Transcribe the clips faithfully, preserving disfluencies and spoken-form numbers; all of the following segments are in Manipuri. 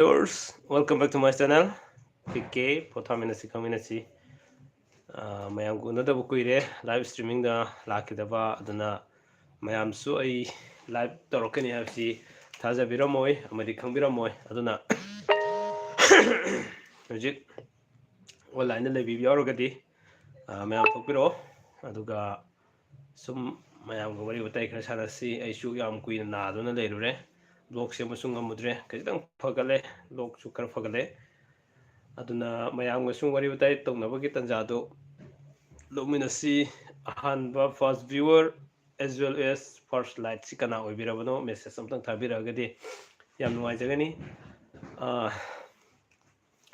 Viewers, welcome back to my channel. P K ꯄꯣꯊꯥꯃꯤꯟꯅꯁꯤ ꯈꯪꯃꯤꯟꯅꯁꯤ꯫ ꯑꯥ, ꯃꯌꯥꯝꯒ ꯎꯅꯗꯕ ꯀꯨꯏꯔꯦ, live streamingꯗ ꯂꯥꯛꯈꯤꯗꯕ꯫ ꯑꯗꯨꯅ ꯃꯌꯥꯝꯁꯨ ꯑꯩ live ꯇꯧꯔꯛꯀꯅꯤ ꯍꯥꯏꯕꯁꯤ ꯊꯥꯖꯕꯤꯔꯝꯃꯣꯏ ꯑꯃꯗꯤ ꯈꯪꯕꯤꯔꯝꯃꯣꯏ꯫ ꯑꯗꯨꯅ ꯍꯧꯖꯤꯛ onlineꯗ ꯂꯩꯕꯤꯕ ꯌꯥꯎꯔꯒꯗꯤ, ꯑꯥ, ꯃꯌꯥꯝ ꯊꯣꯛꯄꯤꯔꯛꯑꯣ꯫ ꯑꯗꯨꯒ ꯁꯨꯝ ꯃꯌꯥꯝꯒ ꯋꯥꯔꯤ ꯋꯥꯇꯥꯏ ꯈꯔ ꯁꯥꯟꯅꯁꯤ꯫ ꯑꯩꯁꯨ ꯌꯥꯝ ꯀꯨꯏꯅ ꯅꯥꯗꯨꯅ ꯂꯩꯔꯨꯔꯦ, vlog ꯁꯦꯝꯕꯁꯨ ꯉꯝꯃꯨꯗ꯭ꯔꯦ꯫ ꯈꯖꯤꯛꯇꯪ ꯐꯒꯠꯂꯦ, ꯂꯣꯛꯁꯨ ꯈꯔ ꯐꯒꯠꯂꯦ꯫ ꯑꯗꯨꯅ ꯃꯌꯥꯝꯒ ꯁꯨꯝ ꯋꯥꯔꯤ ꯋꯥꯇꯥꯏ ꯇꯧꯅꯕꯒꯤ ꯇꯥꯟꯖꯥꯗꯣ ꯂꯧꯃꯤꯟꯅꯁꯤ꯫ ꯑꯍꯥꯟꯕ first viewer as well as first lightꯁꯤ ꯀꯅꯥ ꯑꯣꯏꯕꯤꯔꯕꯅꯣ? Message ꯑꯝꯇꯪ ꯊꯥꯕꯤꯔꯛꯑꯒꯗꯤ ꯌꯥꯝ ꯅꯨꯡꯉꯥꯏꯖꯒꯅꯤ꯫ ꯑꯥ,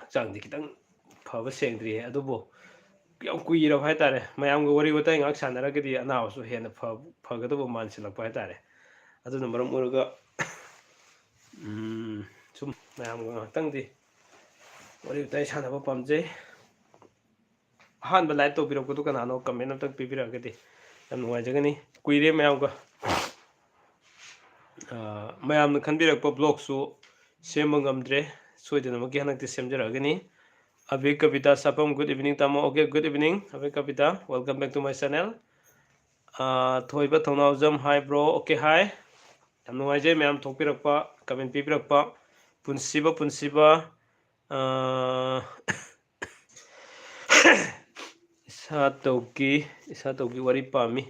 ꯍꯛꯆꯥꯡꯗꯤ ꯈꯤꯇꯪ ꯐꯕ ꯁꯦꯡꯗ꯭ꯔꯤꯌꯦ, ꯑꯗꯨꯕꯨ ꯌꯥꯝ ꯀꯨꯏꯔꯕ ꯍꯥꯏꯇꯥꯔꯦ꯫ ꯃꯌꯥꯝꯒ ꯋꯥꯔꯤ ꯋꯥꯇꯥꯏ ꯉꯥꯏꯍꯥꯛ ꯁꯥꯟꯅꯔꯒꯗꯤ ꯑꯅꯥꯕꯁꯨ ꯍꯦꯟꯅ ꯐ-, ꯐꯒꯗꯕ ꯃꯥꯟꯁꯤꯜꯂꯛꯄ ꯍꯥꯏꯇꯥꯔꯦ꯫ ꯑꯗꯨꯅ ꯃꯔꯝ ꯑꯣꯏꯔꯒ, ꯎꯝ, ꯁꯨꯝ ꯃꯌꯥꯝꯒ ꯉꯥꯏꯍꯥꯛꯇꯪꯗꯤ ꯋꯥꯔꯤ ꯋꯥꯇꯥꯏ ꯁꯥꯟꯅꯕ ꯄꯥꯝꯖꯩ꯫ ꯑꯍꯥꯟꯕ like ꯇꯧꯕꯤꯔꯛꯄꯗꯨ ꯀꯅꯥꯅꯣ? Comment ꯑꯝꯇꯪ ꯄꯤꯕꯤꯔꯛꯑꯒꯗꯤ ꯌꯥꯝ ꯅꯨꯡꯉꯥꯏꯖꯒꯅꯤ꯫ ꯀꯨꯏꯔꯦ ꯃꯌꯥꯝꯒ, ꯑꯥ, ꯃꯌꯥꯝꯅ ꯈꯟꯕꯤꯔꯛꯄ vlogꯁꯨ ꯁꯦꯝꯕ ꯉꯝꯗ꯭ꯔꯦ꯫ ꯁꯣꯏꯗꯅꯃꯛꯀꯤ ꯍꯟꯗꯛꯇꯤ ꯁꯦꯝꯖꯔꯛꯑꯒꯅꯤ꯫ ꯑꯕꯤ ꯀꯕꯤꯇꯥ ꯁꯥꯐꯝ, good evening ꯇꯥꯃꯣ꯫ Okay, good evening ꯑꯕꯤ Kavita, welcome back to my channel꯫ ꯑꯥ, ꯊꯣꯏꯕ ꯊꯧꯅꯥꯎꯖꯝ, hi bro꯫ Okay, hi꯫ ꯌꯥꯝ ꯅꯨꯡꯉꯥꯏꯖꯩ ꯃꯌꯥꯝ ꯊꯣꯛꯄꯤꯔꯛꯄ, comment ꯄꯤꯕꯤꯔꯛꯄ꯫ ꯄꯨꯟꯁꯤꯕ, ꯄꯨꯟꯁꯤꯕ, ꯑꯥ, ꯏꯁꯥ ꯇꯧꯒꯤ, ꯏꯁꯥ ꯇꯧꯒꯤ ꯋꯥꯔꯤ ꯄꯥꯝꯃꯤ꯫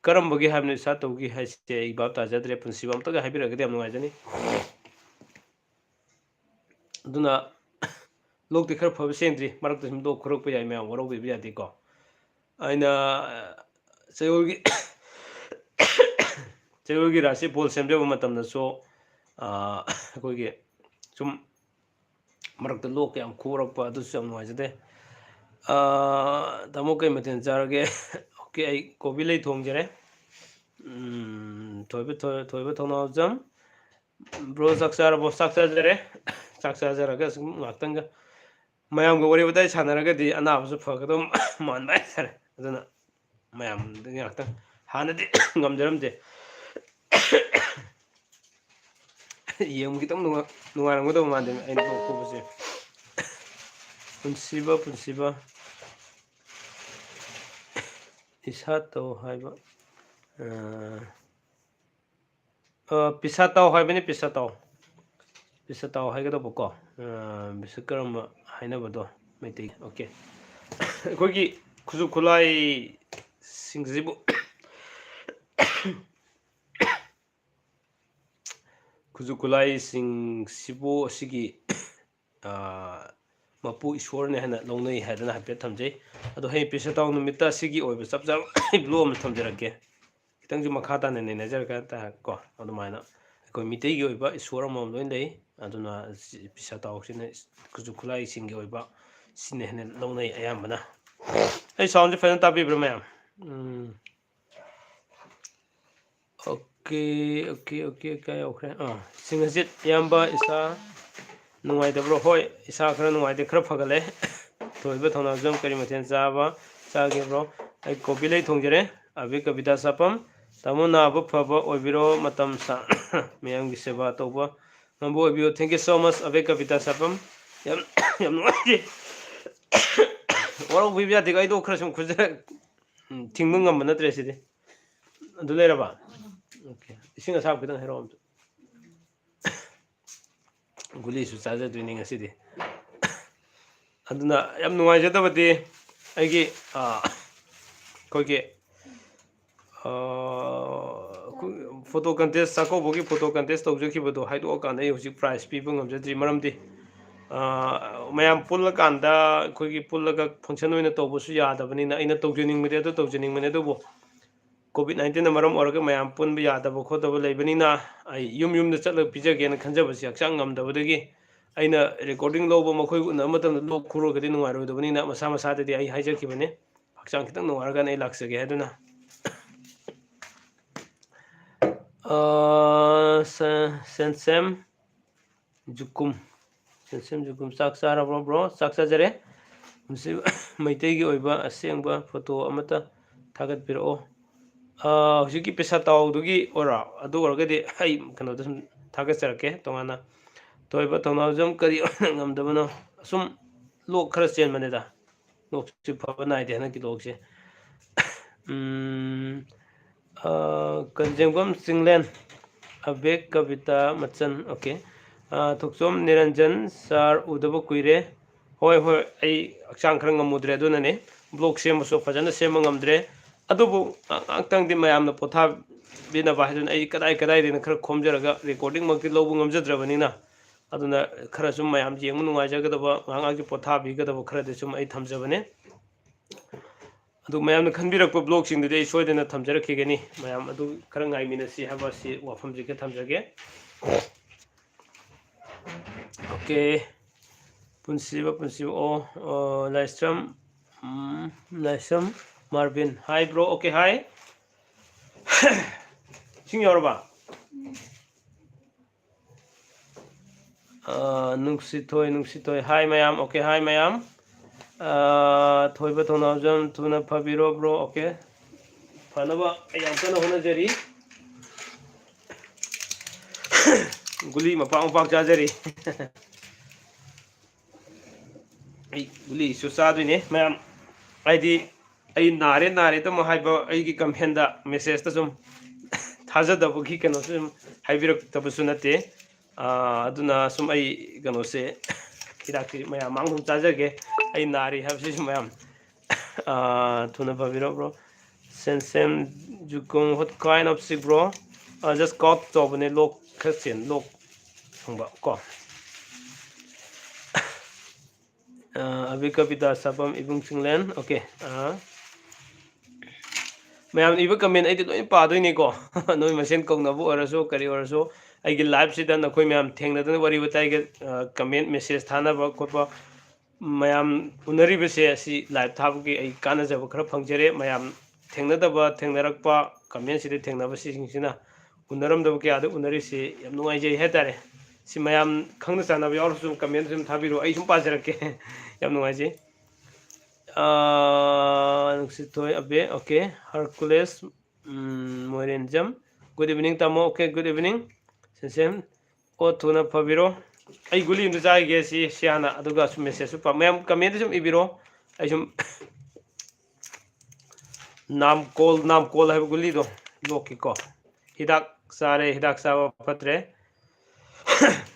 ꯀꯔꯝꯕꯒꯤ ꯍꯥꯏꯕꯅꯣ ꯏꯁꯥ ꯇꯧꯒꯤ ꯍꯥꯏꯁꯦ? ꯑꯩ ꯚꯥꯞ ꯇꯥꯖꯗ꯭ꯔꯦ꯫ ꯄꯨꯟꯁꯤꯕ ꯑꯝꯇꯒ ꯍꯥꯏꯕꯤꯔꯛꯑꯒꯗꯤ ꯌꯥꯝ ꯅꯨꯡꯉꯥꯏꯖꯅꯤ꯫ ꯑꯗꯨꯅ ꯂꯣꯛꯇꯤ ꯈꯔ ꯐꯕ ꯁꯦꯡꯗ꯭ꯔꯤ, ꯃꯔꯛꯇ ꯁꯨꯝ ꯂꯣꯛ ꯈꯨꯔꯛꯄ ꯌꯥꯏ, ꯃꯌꯥꯝ ꯋꯥꯔꯧꯕꯤꯕ ꯌꯥꯗꯦꯀꯣ꯫ ꯑꯩꯅ ꯆꯌꯣꯜꯒꯤ, ꯆꯌꯣꯜꯒꯤ ꯔꯥꯁꯤ ꯐꯣꯜ ꯁꯦꯝꯖꯕ ꯃꯇꯝꯗꯁꯨ, ꯑꯥ, ꯑꯩꯈꯣꯏꯒꯤ ꯁꯨꯝ ꯃꯔꯛꯇ ꯂꯣꯛ ꯌꯥꯝ ꯈꯨꯔꯛꯄ, ꯑꯗꯨꯁꯨ ꯌꯥꯝ ꯅꯨꯡꯉꯥꯏꯖꯗꯦ꯫ ꯑꯥ, ꯇꯥꯃꯣ ꯀꯩ ꯃꯊꯦꯜ ꯆꯥꯔꯒꯦ? Okay, ꯑꯩ ꯀꯣꯕꯤ ꯂꯩ ꯊꯣꯡꯖꯔꯦ꯫ ꯎꯝ, ꯊꯣꯏꯕ, ꯊꯣꯏ-, ꯊꯣꯏꯕ ꯊꯧꯅꯥꯎꯖꯝ꯫ Bro, ꯆꯥꯛ ꯆꯥꯔꯕꯣ? ꯆꯥꯛ ꯆꯥꯖꯔꯦ꯫ ꯆꯥꯛ ꯆꯥꯖꯔꯒ ꯁꯨꯝ ꯉꯥꯛꯇꯪꯒ ꯃꯌꯥꯝꯒ ꯋꯥꯔꯤ ꯋꯥꯇꯥꯏ ꯁꯥꯟꯅꯔꯒꯗꯤ ꯑꯅꯥꯕꯁꯨ ꯐꯒꯗꯧ ꯃꯥꯟꯕ ꯍꯥꯏꯇꯥꯔꯦ꯫ ꯑꯗꯨꯅ ꯃꯌꯥꯝꯗꯒꯤ ꯉꯥꯛꯇꯪ, ꯍꯥꯟꯅꯗꯤ ꯉꯝꯖꯔꯝꯗꯦ꯫ ꯌꯦꯡꯕ ꯈꯤꯇꯪ ꯅꯨꯡꯉꯥꯏ-, ꯅꯨꯡꯉꯥꯏꯔꯝꯒꯗꯧꯕ ꯃꯥꯟꯗꯦ ꯑꯩꯅ ꯅꯣꯛꯄꯁꯦ꯫ ꯄꯨꯟꯁꯤꯕ, ꯄꯨꯟꯁꯤꯕ꯫ ꯏꯁꯥ ꯇꯧ ꯍꯥꯏꯕ꯫ ꯑ, ꯑ, ꯄꯤꯁꯥ ꯇꯥꯎ ꯍꯥꯏꯕꯅꯤ, ꯄꯤꯁꯥ ꯇꯥꯎ꯫ ꯄꯤꯁꯥ ꯇꯥꯎ ꯍꯥꯏꯒꯗꯧꯕꯀꯣ꯫ ꯑ, ꯕꯤꯁꯀꯔꯃ ꯍꯥꯏꯅꯕꯗꯣ ꯃꯩꯇꯩ꯫ ꯑꯣꯀꯦ꯫ ꯑꯩꯈꯣꯏꯒꯤ ꯈꯨꯠꯁꯨ ꯈꯨꯠꯂꯥꯏꯁꯤꯡꯁꯤꯕꯨ, ꯈꯨꯠꯁꯨ ꯈꯨꯠꯂꯥꯏꯁꯤꯡꯁꯤꯕꯨ ꯑꯁꯤꯒꯤ, ꯑ, ꯃꯄꯨ ꯏꯁꯣꯔꯅꯦ ꯍꯥꯏꯅ ꯂꯧꯅꯩ ꯍꯥꯏꯗꯅ ꯍꯥꯏꯐꯦꯠ ꯊꯝꯖꯩ꯫ ꯑꯗꯣ ꯍꯌꯦꯡ ꯄꯤꯁꯥ ꯇꯥꯎ ꯅꯨꯃꯤꯠꯇ ꯑꯁꯤꯒꯤ ꯑꯣꯏꯕ ꯆꯞ ꯆꯥꯕ vlog ꯑꯃ ꯊꯝꯖꯔꯛꯀꯦ꯫ ꯈꯤꯇꯪꯁꯨ ꯃꯈꯥ ꯇꯥꯅ ꯅꯩꯅꯖꯔꯒ ꯍꯥꯏꯇꯥꯔꯦ ꯀꯣ꯫ ꯑꯗꯨꯃꯥꯏꯅ ꯑꯩꯈꯣꯏ ꯃꯤꯇꯩꯒꯤ ꯑꯣꯏꯕ ꯏꯁꯣꯔ ꯑꯃꯃꯝ ꯂꯣꯏ ꯂꯩ꯫ ꯑꯗꯨꯅ ꯁꯤ ꯄꯤꯁꯥ ꯇꯥꯎꯁꯤꯅ ꯈꯨꯠꯁꯨ ꯈꯨꯠꯂꯥꯏꯁꯤꯡꯒꯤ ꯑꯣꯏꯕ ꯁꯤꯅ ꯍꯦꯟꯅ ꯂꯧꯅꯩ ꯑꯌꯥꯝꯕꯅ꯫ ꯑꯩ soundꯁꯦ ꯐꯖꯅ ꯇꯥꯕꯤꯕ꯭ꯔꯥ ꯃꯌꯥꯝ? ꯎꯝ꯫ ꯑꯣꯀꯦ, ꯑꯣꯀꯦ, ꯑꯣꯀꯦ, ꯀꯥꯏ ꯌꯧꯈ꯭ꯔꯦ? ꯑꯥ, ꯁꯤꯡꯍꯖꯤꯠ ꯏꯌꯥꯝꯕ, ꯏꯁꯥ ꯅꯨꯡꯉꯥꯏꯇꯕ꯭ꯔꯣ? ꯍꯣꯏ, ꯏꯁꯥ ꯈꯔ ꯅꯨꯡꯉꯥꯏꯇꯦ, ꯈꯔ ꯐꯒꯠꯂꯦ꯫ ꯊꯣꯏꯕ ꯊꯧꯅꯥꯖꯝ, ꯀꯔꯤ ꯃꯊꯦꯜ ꯆꯥꯕ ꯆꯥꯒꯦꯕ꯭ꯔꯣ? ꯑꯩ ꯀꯣꯕꯤ ꯂꯩ ꯊꯣꯡꯖꯔꯦ꯫ ꯑꯕꯤ ꯀꯕꯤꯇꯥ ꯁꯥꯄꯝ, ꯇꯥꯃꯣ ꯅꯥꯕ ꯐꯕ ꯑꯣꯏꯕꯤꯔꯣ, ꯃꯇꯝ ꯁꯥꯡ ꯃꯌꯥꯝꯒꯤ ꯁꯦꯕꯥ ꯇꯧꯕ ꯉꯝꯕ ꯑꯣꯏꯕꯤꯌꯨ꯫ Thank you so much, ꯑꯕꯤ ꯀꯕꯤꯇꯥ ꯁꯥꯄꯝ꯫ ꯌꯥꯝ, ꯌꯥꯝ ꯅꯨꯡꯉꯥꯏꯇꯦ꯫ ꯋꯥꯔꯧꯕꯤꯕ ꯌꯥꯗꯦꯀꯣ, ꯑꯩꯗꯣ ꯈꯔ ꯁꯨꯝ ꯈꯨꯖ-, ꯎꯝ, ꯊꯤꯡꯕ ꯉꯝꯕ ꯅꯠꯇ꯭ꯔꯦ ꯁꯤꯗꯤ꯫ ꯑꯗꯨ ꯂꯩꯔꯕ? ꯑꯣꯀꯦ꯫ ꯏꯁꯤꯡ ꯑꯁꯥꯕ ꯈꯤꯇꯪ ꯍꯩꯔꯛꯑꯣ ꯑꯝꯇ꯫ ꯒꯨꯂꯤꯁꯨ ꯆꯥꯖꯗꯣꯏꯅꯤ ꯉꯁꯤꯗꯤ꯫ ꯑꯗꯨꯅ ꯌꯥꯝ ꯅꯨꯡꯉꯥꯏꯖꯗꯕꯗꯤ ꯑꯩꯒꯤ, ꯑ, ꯑꯩꯈꯣꯏꯒꯤ, ꯑ, ꯑꯩꯈꯣꯏ photo contest, ꯆꯥꯛꯀꯧꯕꯒꯤ photo contest ꯇꯧꯖꯈꯤꯕꯗꯣ ꯍꯥꯏꯗꯣꯛꯑꯀꯥꯟꯗ ꯑꯩ ꯍꯧꯖꯤꯛ prize ꯄꯤꯕ ꯉꯝꯖꯗ꯭ꯔꯤ꯫ ꯃꯔꯝꯗꯤ, ꯑ, ꯃꯌꯥꯝ ꯄꯨꯜꯂꯀꯥꯟꯗ ꯑꯩꯈꯣꯏꯒꯤ ꯄꯨꯜꯂꯒ function ꯑꯣꯏꯅ ꯇꯧꯕꯁꯨ ꯌꯥꯗꯕꯅꯤꯅ ꯑꯩꯅ ꯇꯧꯖꯅꯤꯡꯕꯗꯤ ꯑꯗꯨ ꯇꯧꯖꯅꯤꯡꯕꯅꯤ, ꯑꯗꯨꯕꯨ COVID nineteen ꯃꯔꯝ ꯑꯣꯏꯔꯒ ꯃꯌꯥꯝ ꯄꯨꯟꯕ ꯌꯥꯗꯕ ꯈꯣꯠꯇꯕ ꯂꯩꯕꯅꯤꯅ ꯑꯩ ꯌꯨꯝ ꯌꯨꯝꯗ ꯆꯠꯂꯒ ꯄꯤꯖꯒꯦꯅ ꯈꯟꯖꯕꯁꯤ ꯍꯛꯆꯥꯡ ꯉꯝꯗꯕꯗꯒꯤ ꯑꯩꯅ recording ꯂꯧꯕ ꯃꯈꯣꯏ ꯎꯅꯕ ꯃꯇꯝꯗ ꯂꯣꯛ ꯈꯨꯔꯒꯗꯤ ꯅꯨꯡꯉꯥꯏꯔꯣꯏꯗꯕꯅꯤꯅ ꯃꯁꯥ ꯃꯁꯥꯗꯗꯤ ꯑꯩ ꯍꯥꯏꯖꯈꯤꯕꯅꯤ꯫ ꯍꯛꯆꯥꯡ ꯈꯤꯇꯪ ꯅꯨꯡꯉꯥꯏꯔꯀꯥꯟꯗ ꯑꯩ ꯂꯥꯛꯆꯒꯦ ꯍꯥꯏꯗꯨꯅ꯫ ꯑ, ꯁ-, ꯁꯦꯟꯁꯦꯝ ꯖꯨꯀꯨꯝ꯫ ꯁꯦꯟꯁꯦꯝ ꯖꯨꯀꯨꯝ, ꯆꯥꯛ ꯆꯥꯔꯕ꯭ꯔꯣ, bro? ꯆꯥꯛ ꯆꯥꯖꯔꯦ꯫ ꯃꯁꯤ ꯃꯩꯇꯩꯒꯤ ꯑꯣꯏꯕ ꯑꯁꯦꯡꯕ photo ꯑꯃꯠꯇ ꯊꯥꯒꯠꯄꯤꯔꯛꯑꯣ꯫ ꯑ, ꯍꯧꯖꯤꯛꯀꯤ ꯄꯤꯁꯥ ꯇꯥꯎꯗꯨꯒꯤ ꯑꯣꯏꯔꯣ? ꯑꯗꯨ ꯑꯣꯏꯔꯒꯗꯤ ꯑꯩ ꯀꯩꯅꯣꯗ ꯁꯨꯝ ꯊꯥꯒꯠꯆꯔꯛꯀꯦ ꯇꯣꯉꯥꯟꯅ꯫ ꯊꯣꯏꯕ ꯊꯧꯅꯥꯎꯖꯝ ꯀꯔꯤ ꯑꯣꯏꯅ ꯉꯝꯗꯕꯅꯣ? ꯑꯁꯨꯝ ꯂꯣꯛ ꯈꯔ ꯆꯦꯟꯕꯅꯤꯗ꯫ ꯂꯣꯛꯁꯤ ꯐꯕ ꯅꯥꯏꯗꯦ ꯍꯟꯗꯛꯀꯤ ꯂꯣꯛꯁꯦ꯫ ꯎꯝ, ꯑ, ꯀꯟꯖꯦꯡꯕꯝ ꯆꯤꯡꯂꯦꯟ, ꯑꯕꯦꯛ ꯀꯕꯤꯇꯥ ꯃꯆꯟ, okay꯫ ꯑ, ꯊꯣꯛꯆꯣꯝ ꯅꯤꯔꯟꯖꯟ, sir ꯎꯗꯕ ꯀꯨꯏꯔꯦ꯫ ꯍꯣꯏ, ꯍꯣꯏ, ꯑꯩ ꯍꯛꯆꯥꯡ ꯈꯔ ꯉꯝꯃꯨꯗ꯭ꯔꯦ, ꯑꯗꯨꯅꯅꯦ vlog ꯁꯦꯝꯕꯁꯨ ꯐꯖꯅ ꯁꯦꯝꯕ ꯉꯝꯗ꯭ꯔꯦ꯫ ꯑꯗꯨꯕꯨ ꯉꯥꯏꯍꯥꯛꯇꯪꯗꯤ ꯃꯌꯥꯝꯅ ꯄꯣꯊꯥꯕꯤꯅꯕ ꯍꯥꯏꯗꯨꯅ ꯑꯩ ꯀꯗꯥꯏ ꯀꯗꯥꯏꯗꯩꯅꯣ ꯈꯔ ꯈꯣꯝꯖꯔꯒ recording ꯃꯛꯇꯤ ꯂꯧꯕ ꯉꯝꯖꯗ꯭ꯔꯕꯅꯤꯅ, ꯑꯗꯨꯅ ꯈꯔ ꯁꯨꯝ ꯃꯌꯥꯝ ꯌꯦꯡꯕ ꯅꯨꯡꯉꯥꯏꯖꯒꯗꯕ, ꯉꯥꯏꯍꯥꯛ ꯉꯥꯏꯍꯥꯛꯀꯤ ꯄꯣꯊꯥꯕꯤꯒꯗꯕ ꯈꯔꯗꯤ ꯁꯨꯝ ꯑꯩ ꯊꯝꯖꯕꯅꯦ꯫ ꯑꯗꯨ ꯃꯌꯥꯝꯅ ꯈꯟꯕꯤꯔꯛꯄ vlogꯁꯤꯡꯗꯨꯗꯤ ꯑꯩ ꯁꯣꯏꯗꯅ ꯊꯝꯖꯔꯛꯈꯤꯒꯅꯤ꯫ ꯃꯌꯥꯝ ꯑꯗꯨ ꯈꯔ ꯉꯥꯏꯃꯤꯟꯅꯁꯤ ꯍꯥꯏꯕ ꯑꯁꯤ ꯋꯥꯐꯝꯁꯤ ꯈꯔ ꯊꯝꯖꯒꯦ꯫ Okay꯫ ꯄꯨꯟꯁꯤꯕ, ꯄꯨꯟꯁꯤꯕ, ꯑꯣ, ꯑꯣ, ꯂꯥꯏꯁ꯭ꯔꯝ, ꯎꯝ, ꯂꯥꯏꯁ꯭ꯔꯝ Marvin. Hi bro, okay, hi꯫ ꯏꯁꯤꯡ ꯌꯥꯎꯔꯕ? ꯑ, ꯅꯨꯡꯁꯤꯊꯣꯏ, ꯅꯨꯡꯁꯤꯊꯣꯏ꯫ Hi ꯃꯌꯥꯝ, okay, hi ꯃꯌꯥꯝ꯫ ꯑ, ꯊꯣꯏꯕ ꯊꯧꯅꯥꯎꯖꯝ, ꯊꯨꯅ ꯐꯕꯤꯔꯣ bro, okay꯫ ꯐꯅꯕ ꯑꯩ ꯌꯥꯝ ꯀꯟꯅ ꯍꯣꯠꯅꯖꯔꯤ꯫ ꯒꯨꯂꯤ ꯃꯄꯥꯛ ꯃꯄꯥꯛ ꯆꯥꯖꯔꯤ꯫ ꯑꯩ ꯒꯨꯂꯤꯁꯨ ꯆꯥꯗꯣꯏꯅꯦ ꯃꯌꯥꯝ, ꯍꯥꯏꯗꯤ ꯑꯩ ꯅꯥꯔꯦ, ꯅꯥꯔꯦ ꯑꯗꯨꯝ ꯍꯥꯏꯕ ꯑꯩꯒꯤ commentꯇ, messageꯇ ꯁꯨꯝ ꯊꯥꯖꯗꯕꯒꯤ ꯀꯩꯅꯣꯁꯨ ꯁꯨꯝ ꯍꯥꯏꯕꯤꯔꯛꯇꯕꯁꯨ ꯅꯠꯇꯦ꯫ ꯑꯥ, ꯑꯗꯨꯅ ꯁꯨꯝ ꯑꯩ ꯀꯩꯅꯣꯁꯦ, ꯍꯤꯗꯥꯛꯁꯤ ꯃꯌꯥꯝ ꯃꯥꯡꯗ ꯁꯨꯝ ꯆꯥꯖꯒꯦ꯫ ꯑꯩ ꯅꯥꯔꯤ ꯍꯥꯏꯕꯁꯤꯁꯨ ꯃꯌꯥꯝ, ꯑꯥ, ꯊꯨꯅ ꯐꯕꯤꯔꯣ bro꯫ ꯁꯦꯟꯁꯦꯝ ꯖꯨꯀꯣꯡ, what kind of sick bro? Ah, just cough ꯇꯧꯕꯅꯦ, ꯂꯣꯛ ꯈꯔ ꯆꯦꯟ, ꯂꯣꯛ ꯊꯨꯡꯕ ꯀꯣ꯫ ꯑꯥ, ꯑꯕꯤ ꯀꯕꯤꯇꯥ ꯁꯥꯄꯝ ꯏꯕꯨꯡ ꯆꯤꯡꯂꯦꯟ꯫ Okay꯫ ꯑꯥ, ꯃꯌꯥꯝ ꯏꯕ comment ꯑꯩꯗꯤ ꯂꯣꯏ ꯄꯥꯗꯣꯏꯅꯤꯀꯣ꯫ ꯅꯣꯏ ꯃꯁꯦꯟ ꯀꯧꯅꯕ ꯑꯣꯏꯔꯁꯨ, ꯀꯔꯤ ꯑꯣꯏꯔꯁꯨ, ꯑꯩꯒꯤ liveꯁꯤꯗ ꯅꯈꯣꯏ ꯃꯌꯥꯝ ꯊꯦꯡꯅꯗꯅ ꯋꯥꯔꯤ ꯋꯥꯇꯥꯏꯒ, ꯑꯥ, comment message ꯊꯥꯅꯕ ꯈꯣꯠꯄ ꯃꯌꯥꯝ ꯎꯅꯔꯤꯕꯁꯦ, ꯑꯁꯤ live ꯊꯥꯕꯒꯤ ꯑꯩ ꯀꯥꯟꯅꯖꯕ ꯈꯔ ꯐꯪꯖꯔꯦ꯫ ꯃꯌꯥꯝ ꯊꯦꯡꯅꯗꯕ, ꯊꯦꯡꯅꯔꯛꯄ, commentꯁꯤꯗ ꯊꯦꯡꯅꯕꯁꯤꯡꯁꯤꯅ ꯎꯅꯔꯝꯗꯕ ꯀꯌꯥꯗ ꯎꯅꯔꯤꯁꯤ ꯌꯥꯝ ꯅꯨꯡꯉꯥꯏꯖꯩ ꯍꯥꯏꯇꯥꯔꯦ꯫ ꯁꯤ ꯃꯌꯥꯝ ꯈꯪꯅ ꯆꯥꯟꯅꯕ ꯌꯥꯎꯔꯁꯨ comment ꯑꯗꯨꯝ ꯊꯥꯕꯤꯔꯛꯑꯣ, ꯑꯩ ꯁꯨꯝ ꯄꯥꯖꯔꯛꯀꯦ꯫ ꯌꯥꯝ ꯅꯨꯡꯉꯥꯏꯖꯩ꯫ ꯑꯥ, ꯅꯨꯡꯁꯤꯊꯣꯏ ꯑꯕꯦ, okay꯫ ꯍꯔꯀꯨꯂꯦꯁ, ꯎꯝ, ꯃꯣꯏꯔꯦꯟꯖꯝ, good evening ꯇꯥꯃꯣ, okay, good evening꯫ ꯁꯦꯟꯁꯦꯝ, ꯑꯣ, ꯊꯨꯅ ꯐꯕꯤꯔꯣ꯫ ꯑꯩ ꯒꯨꯂꯤ ꯑꯝꯇ ꯆꯥꯈꯤꯒꯦ ꯁꯤ, ꯁꯤ ꯍꯥꯟꯅ, ꯑꯗꯨꯒ ꯁꯨꯝ ꯃꯦꯁꯦꯖꯁꯨ ꯄꯥ-, ꯃꯌꯥꯝ ꯀꯃꯦꯟꯗ ꯁꯨꯝ ꯏꯕꯤꯔꯣ꯫ ꯑꯩ ꯁꯨꯝ ꯅꯥꯝꯀꯣꯜ, ꯅꯥꯝꯀꯣꯜ ꯍꯥꯏꯕ ꯒꯨꯂꯤꯗꯣ, ꯂꯣꯛꯀꯤꯀꯣ꯫ ꯍꯤꯗꯥꯛ ꯆꯥꯔꯦ, ꯍꯤꯗꯥꯛ ꯆꯥꯕ ꯐꯠꯇ꯭ꯔꯦ꯫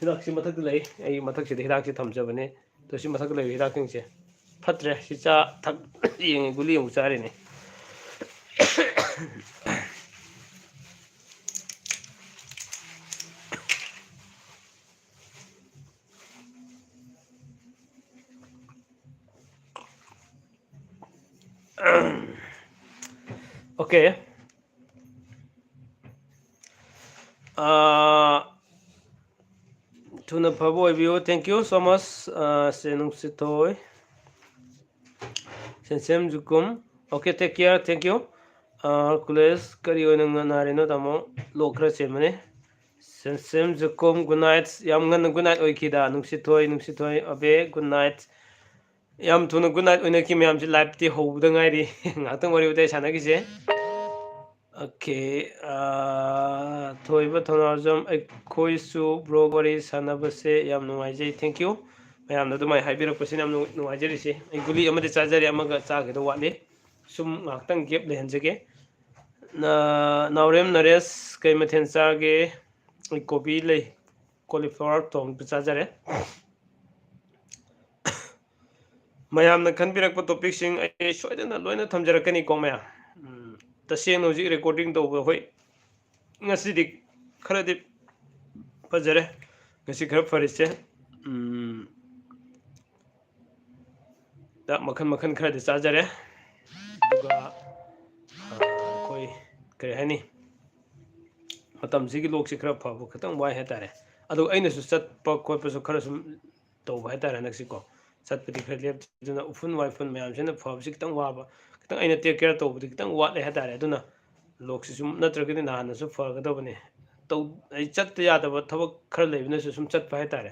ꯍꯤꯗꯥꯛꯁꯤ ꯃꯊꯛꯇ ꯂꯩ, ꯑꯩ ꯃꯊꯛꯁꯤꯗ ꯍꯤꯗꯥꯛꯁꯤ ꯊꯝꯖꯕꯅꯦ꯫ ꯑꯗꯣ ꯁꯤ ꯃꯊꯛꯇ ꯂꯩꯕ ꯍꯤꯗꯥꯛꯁꯤꯡꯁꯦ ꯐꯠꯇ꯭ꯔꯦ꯫ ꯁꯤ ꯆꯥ ꯊꯛ ꯌꯦꯡꯉꯦ, ꯒꯨꯂꯤ ꯑꯃꯨꯛ ꯆꯥꯔꯤꯅꯦ꯫ Okay. ꯑꯥ, ꯊꯨꯅ ꯐꯕ ꯑꯣꯏꯕꯤꯌꯨ꯫ Thank you so much, ꯑꯥ, ꯁꯦ ꯅꯨꯡꯁꯤꯊꯣꯏ꯫ ꯁꯦꯟꯁꯦꯝ ꯖꯨꯀꯨꯝ꯫ Okay, take care. Thank you. ꯑꯥ, ꯀꯣꯂꯦꯖ ꯀꯔꯤ ꯑꯣꯏꯅ ꯉ-, ꯅꯥꯔꯤꯅꯣ, ꯇꯥꯃꯣ? ꯂꯣꯛ ꯈꯔ ꯆꯦꯟꯕꯅꯦ꯫ ꯁꯦꯟꯁꯦꯝ ꯖꯨꯀꯨꯝ, good night꯫ ꯌꯥꯝ ꯉꯟꯅ good night ꯑꯣꯏꯈꯤꯗ꯫ ꯅꯨꯡꯁꯤꯊꯣꯏ, ꯅꯨꯡꯁꯤꯊꯣꯏ, ꯑꯕꯦ, good night꯫ ꯌꯥꯝ ꯊꯨꯅ good night ꯑꯣꯏꯅꯈꯤ ꯃꯌꯥꯝꯁꯦ꯫ Liveꯇꯤ ꯍꯧꯕꯗ ꯉꯥꯏꯔꯤ꯫ ꯉꯥꯏꯍꯥꯛꯇꯪ ꯋꯥꯔꯤ ꯋꯥꯇꯥꯏ ꯁꯥꯟꯅꯈꯤꯁꯦ꯫ Okay, ꯑꯥ, ꯊꯣꯏꯕ ꯊꯧꯅꯥꯖꯝ, ꯑꯩꯈꯣꯏꯁꯨ bro ꯋꯥꯔꯤ ꯁꯥꯟꯅꯕꯁꯦ ꯌꯥꯝ ꯅꯨꯡꯉꯥꯏꯖꯩ꯫ Thank you꯫ ꯃꯌꯥꯝꯅ ꯑꯗꯨꯃꯥꯏꯅ ꯍꯥꯏꯕꯤꯔꯛꯄꯁꯤꯅ ꯌꯥꯝ ꯅꯨꯡ-, ꯅꯨꯡꯉꯥꯏꯖꯔꯤꯁꯦ꯫ ꯑꯩ ꯒꯨꯂꯤ ꯑꯃꯗꯤ ꯆꯥꯖꯔꯦ, ꯑꯃꯒ ꯆꯥꯒꯗꯧ ꯋꯥꯠꯂꯤ꯫ ꯁꯨꯝ ꯉꯥꯏꯍꯥꯛꯇꯪ gap ꯂꯩꯍꯟꯖꯒꯦ꯫ ꯅ-, ꯅꯥꯎꯔꯦꯝ ꯅꯔꯦꯁ, ꯀꯩ ꯃꯊꯦꯜ ꯆꯥꯒꯦ? ꯑꯩ ꯀꯣꯕꯤ ꯂꯩ, cauliflower ꯊꯣꯡꯕ ꯆꯥꯖꯔꯦ꯫ ꯃꯌꯥꯝꯅ ꯈꯟꯕꯤꯔꯛꯄ topicꯁꯤꯡ ꯑꯩ ꯁꯣꯏꯗꯅ ꯂꯣꯏꯅ ꯊꯝꯖꯔꯛꯀꯅꯤꯀꯣ ꯃꯌꯥꯝ꯫ ꯎꯝ, ꯇꯁꯦꯡꯅ ꯍꯧꯖꯤꯛ recording ꯇꯧꯕ, ꯍꯣꯏ, ꯉꯁꯤꯗꯤ ꯈꯔꯗꯤ ꯐꯖꯔꯦ, ꯉꯁꯤ ꯈꯔ ꯐꯔꯤꯁꯦ꯫ ꯎꯝ, ꯍꯤꯗꯥꯛ ꯃꯈꯜ ꯃꯈꯜ ꯈꯔꯗꯤ ꯆꯥꯖꯔꯦ꯫ ꯑꯗꯨꯒ, ꯑ, ꯑꯩꯈꯣꯏ, ꯀꯔꯤ ꯍꯥꯏꯅꯤ, ꯃꯇꯝꯁꯤꯒꯤ ꯂꯣꯛꯁꯤ ꯈꯔ ꯐꯕ ꯈꯤꯇꯪ ꯋꯥꯏ ꯍꯥꯏꯇꯥꯔꯦ꯫ ꯑꯗꯨꯒ ꯑꯩꯅꯁꯨ ꯆꯠꯄ ꯈꯣꯠꯄꯁꯨ ꯈꯔ ꯁꯨꯝ ꯇꯧꯕ ꯍꯥꯏꯇꯥꯔꯦ ꯍꯟꯗꯛꯁꯤꯀꯣ꯫ ꯆꯠꯄꯗꯤ ꯈꯔ ꯂꯦꯞꯇꯦ꯫ ꯑꯗꯨꯅ ꯎꯐꯨꯟ ꯋꯥꯏꯐꯨꯟ ꯃꯌꯥꯝꯁꯤꯅ ꯐꯕꯁꯤ ꯈꯤꯇꯪ ꯋꯥꯕ, ꯈꯤꯇꯪ ꯑꯩꯅ take care ꯇꯧꯕꯗꯤ ꯈꯤꯇꯪ ꯋꯥꯠꯂꯦ ꯍꯥꯏꯇꯥꯔꯦ꯫ ꯑꯗꯨꯅ ꯂꯣꯛꯁꯤ ꯁꯨꯝ ꯅꯠꯇ꯭ꯔꯒꯗꯤ ꯅꯍꯥꯟꯅꯁꯨ ꯐꯒꯗꯕꯅꯤ꯫ ꯇꯧ-, ꯑꯩ ꯆꯠꯇ ꯌꯥꯗꯕ ꯊꯕꯛ ꯈꯔ ꯂꯩꯕꯅꯁꯨ ꯁꯨꯝ ꯆꯠꯄ ꯍꯥꯏꯇꯥꯔꯦ,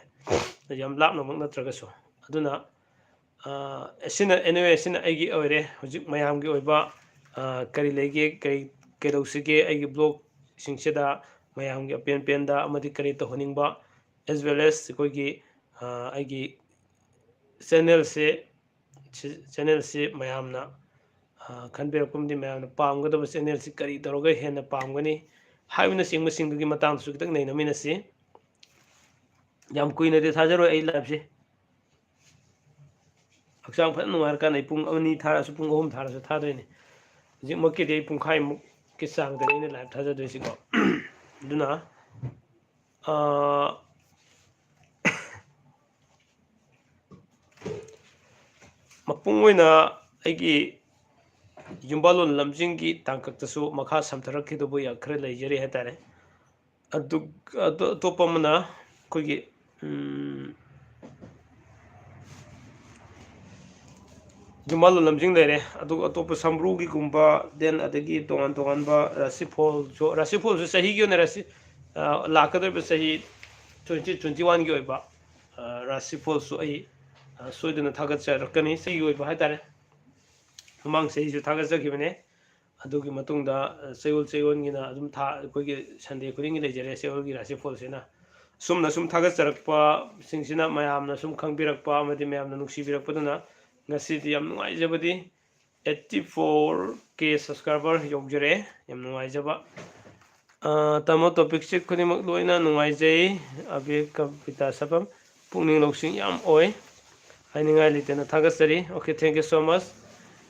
ꯌꯥꯝ ꯂꯥꯞꯅꯃꯛ ꯅꯠꯇ꯭ꯔꯒꯁꯨ꯫ ꯑꯗꯨꯅ, ꯑ, ꯑꯁꯤꯅ, anyway, ꯑꯁꯤꯅ ꯑꯩꯒꯤ ꯑꯣꯏꯔꯦ꯫ ꯍꯧꯖꯤꯛ ꯃꯌꯥꯝꯒꯤ ꯑꯣꯏꯕ, ꯑ, ꯀꯔꯤ ꯂꯩꯒꯦ, ꯀꯔꯤ, ꯀꯩꯗꯧꯁꯤꯒꯦ, ꯑꯩꯒꯤ vlogꯁꯤꯡꯁꯤꯗ, ꯃꯌꯥꯝꯒꯤ ꯑꯄꯦꯟ ꯄꯦꯟꯗ ꯑꯃꯗꯤ ꯀꯔꯤ ꯇꯧꯍꯟꯅꯤꯡꯕ, as well as ꯑꯩꯈꯣꯏꯒꯤ ꯑꯩꯒꯤ ꯆꯦꯅꯦꯜꯁꯦ ꯆꯦꯅꯦꯜꯁꯤ ꯃꯌꯥꯝꯅ ꯈꯟꯕꯤꯔꯛꯄ ꯑꯃꯗꯤ ꯃꯌꯥꯝꯅ ꯄꯥꯝꯒꯗꯕ ꯆꯦꯅꯦꯜꯁꯤ ꯀꯔꯤ ꯇꯧꯔꯒ ꯍꯦꯟꯅ ꯄꯥꯝꯒꯅꯤ ꯍꯥꯏꯕꯅꯆꯤꯡꯕꯁꯤꯡꯗꯨꯒꯤ ꯃꯇꯥꯡꯗꯁꯨ ꯈꯤꯇꯪ ꯅꯩꯅꯃꯤꯟꯅꯁꯤ꯫ ꯌꯥꯝ ꯀꯨꯏꯅꯗꯤ ꯊꯥꯖꯔꯣꯏ ꯑꯩ ꯂꯥꯏꯞꯁꯦ꯫ ꯍꯛꯆꯥꯡ ꯐꯖꯅ ꯅꯨꯡꯉꯥꯏꯔꯀꯥꯟꯗ ꯑꯩ ꯄꯨꯡ ꯑꯅꯤ ꯊꯥꯔꯁꯨ, ꯄꯨꯡ ꯑꯍꯨꯝ ꯊꯥꯔꯁꯨ ꯊꯥꯗꯣꯏꯅꯦ꯫ ꯍꯧꯖꯤꯛꯃꯛꯀꯤꯗꯤ ꯑꯩ ꯄꯨꯡꯈꯥꯏꯃꯨꯛꯀꯤ ꯆꯥꯡꯗꯅꯤ ꯑꯩꯅ ꯂꯥꯏꯞ ꯊꯥꯖꯗꯣꯏꯁꯤꯀꯣ꯫ ꯑꯗꯨꯅ, ꯑꯥ, ꯃꯄꯨꯡ ꯑꯣꯏꯅ ꯑꯩꯒꯤ ꯌꯨꯝꯕꯥꯜꯂꯣꯟ ꯂꯝꯖꯤꯡꯒꯤ ꯇꯥꯡꯀꯛꯇꯁꯨ ꯃꯈꯥ ꯁꯝꯊꯔꯛꯈꯤꯗꯕ ꯌꯥ-, ꯈꯔ ꯂꯩꯖꯔꯤ ꯍꯥꯏꯇꯥꯔꯦ꯫ ꯑꯗꯨ, ꯑꯗꯨ, ꯑꯇꯣꯞꯄ ꯑꯃꯅ ꯑꯩꯈꯣꯏꯒꯤ, ꯎꯝ, ꯌꯨꯝꯕꯥꯜꯂꯣꯟ ꯂꯝꯖꯤꯡ ꯂꯩꯔꯦ꯫ ꯑꯗꯨꯒ ꯑꯇꯣꯞꯄ ꯁꯝꯕ꯭ꯔꯨꯒꯤꯒꯨꯝꯕ, then ꯑꯗꯒꯤ ꯇꯣꯉꯥꯟ ꯇꯣꯉꯥꯟꯕ ꯔꯥꯁꯤꯐꯣꯜꯁꯨ, ꯔꯥꯁꯤꯐꯣꯜꯁꯨ ꯆꯍꯤꯒꯤ ꯑꯣꯏꯅ ꯔꯥꯁꯤ, ꯑ, ꯂꯥꯛꯀꯗꯧꯔꯤꯕ ꯆꯍꯤ twenty twenty-oneꯒꯤ ꯑꯣꯏꯕ, ꯑ, ꯔꯥꯁꯤꯐꯣꯜꯁꯨ ꯑꯩ, ꯑ, ꯁꯣꯏꯗꯅ ꯊꯥꯒꯠꯆꯔꯛꯀꯅꯤ꯫ ꯆꯍꯤꯒꯤ ꯑꯣꯏꯕ ꯍꯥꯏꯇꯥꯔꯦ꯫ ꯃꯃꯥꯡ ꯆꯍꯤꯁꯨ ꯊꯥꯒꯠꯆꯈꯤꯕꯅꯦ꯫ ꯑꯗꯨꯒꯤ ꯃꯇꯨꯡꯗ, ꯑ, ꯆꯌꯣꯜ ꯆꯌꯣꯜꯒꯤꯅ ꯑꯗꯨꯝ ꯊꯥ, ꯑꯩꯈꯣꯏꯒꯤ Sunday ꯈꯨꯗꯤꯡꯒꯤ ꯂꯩꯖꯔꯦ ꯆꯌꯣꯜꯒꯤ ꯔꯥꯁꯤꯐꯣꯜꯁꯤꯅ꯫ ꯑꯁꯨꯝꯅ ꯁꯨꯝ ꯊꯥꯒꯠꯆꯔꯛꯄꯁꯤꯡꯁꯤꯅ ꯃꯌꯥꯝꯅ ꯁꯨꯝ ꯈꯪꯕꯤꯔꯛꯄ ꯑꯃꯗꯤ ꯃꯌꯥꯝꯅ ꯅꯨꯡꯁꯤꯕꯤꯔꯛꯄꯗꯨꯅ ꯉꯁꯤꯗꯤ ꯌꯥꯝ ꯅꯨꯡꯉꯥꯏꯖꯕꯗꯤ eighty four K subscriber ꯌꯧꯖꯔꯦ꯫ ꯌꯥꯝ ꯅꯨꯡꯉꯥꯏꯖꯕ꯫ ꯑ, ꯇꯥꯃꯣ, topicꯁꯦ ꯈꯨꯗꯤꯡꯃꯛ ꯂꯣꯏꯅ ꯅꯨꯡꯉꯥꯏꯖꯩ꯫ ꯑꯕꯤꯔ ꯀꯕꯤꯇꯥ ꯁꯥꯐꯝ ꯄꯨꯛꯅꯤꯡ ꯂꯧꯁꯤꯡ ꯌꯥꯝ ꯑꯣꯏ꯫ ꯍꯥꯏꯅꯤꯡꯉꯥꯏ ꯂꯩꯇꯅ ꯊꯥꯒꯠꯆꯔꯤ꯫ Okay, thank you so much꯫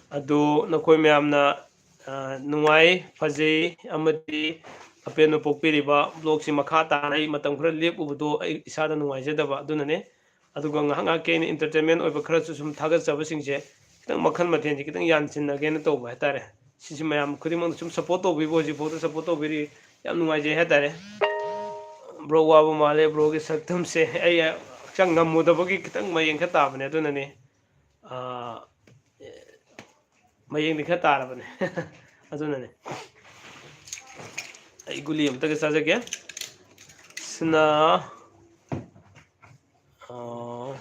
ꯑꯗꯨ ꯅꯈꯣꯏ ꯃꯌꯥꯝꯅ, ꯑ, ꯅꯨꯡꯉꯥꯏ, ꯐꯖꯩ ꯑꯃꯗꯤ ꯑꯄꯦꯟꯕ ꯄꯣꯛꯄꯤꯔꯤꯕ vlogꯁꯤ ꯃꯈꯥ ꯇꯥꯅ ꯑꯩ ꯃꯇꯝ ꯈꯔ ꯂꯦꯞꯄꯨꯕꯗꯣ ꯑꯩ ꯏꯁꯥꯗ ꯅꯨꯡꯉꯥꯏꯖꯗꯕ ꯑꯗꯨꯅꯅꯦ꯫ ꯑꯗꯨꯒ ꯉꯥꯏꯍꯥꯛ ꯉꯥꯏꯍꯥꯛꯀꯤ ꯑꯩꯅ entertainment ꯑꯣꯏꯕ ꯈꯔꯁꯨ ꯁꯨꯝ ꯊꯥꯒꯠꯆꯕꯁꯤꯡꯁꯦ ꯈꯤꯇꯪ ꯃꯈꯜ ꯃꯊꯦꯜꯁꯦ ꯈꯤꯇꯪ ꯌꯥꯟꯁꯤꯟꯅꯒꯦꯅ ꯇꯧꯕ ꯍꯥꯏꯇꯥꯔꯦ꯫ ꯁꯤꯁꯤ ꯃꯌꯥꯝ ꯈꯨꯗꯤꯡꯃꯛꯅ ꯁꯨꯝ support ꯇꯧꯕꯤꯕ, ꯍꯧꯖꯤꯛꯐꯥꯎꯗ support ꯇꯧꯕꯤꯔꯤ, ꯌꯥꯝ ꯅꯨꯡꯉꯥꯏꯖꯩ ꯍꯥꯏꯇꯥꯔꯦ꯫ Bro ꯋꯥꯕ ꯃꯥꯜꯂꯦ, broꯒꯤ ꯁꯛꯇꯝꯁꯦ ꯑꯩ ꯍꯛꯆꯥꯡ ꯉꯝꯃꯨꯗꯕꯒꯤ ꯈꯤꯇꯪ ꯃꯌꯦꯡ ꯈꯔ ꯇꯥꯕꯅꯦ, ꯑꯗꯨꯅꯅꯦ꯫ ꯑꯥ, ꯃꯌꯦꯡꯗꯤ ꯈꯔ ꯇꯥꯔꯕꯅꯦ꯫ ꯑꯗꯨꯅꯅꯦ꯫ ꯑꯩ ꯒꯨꯂꯤ ꯑꯝꯇꯒ ꯆꯥꯖꯒꯦ꯫ ꯁꯤꯅ, ꯑꯥ,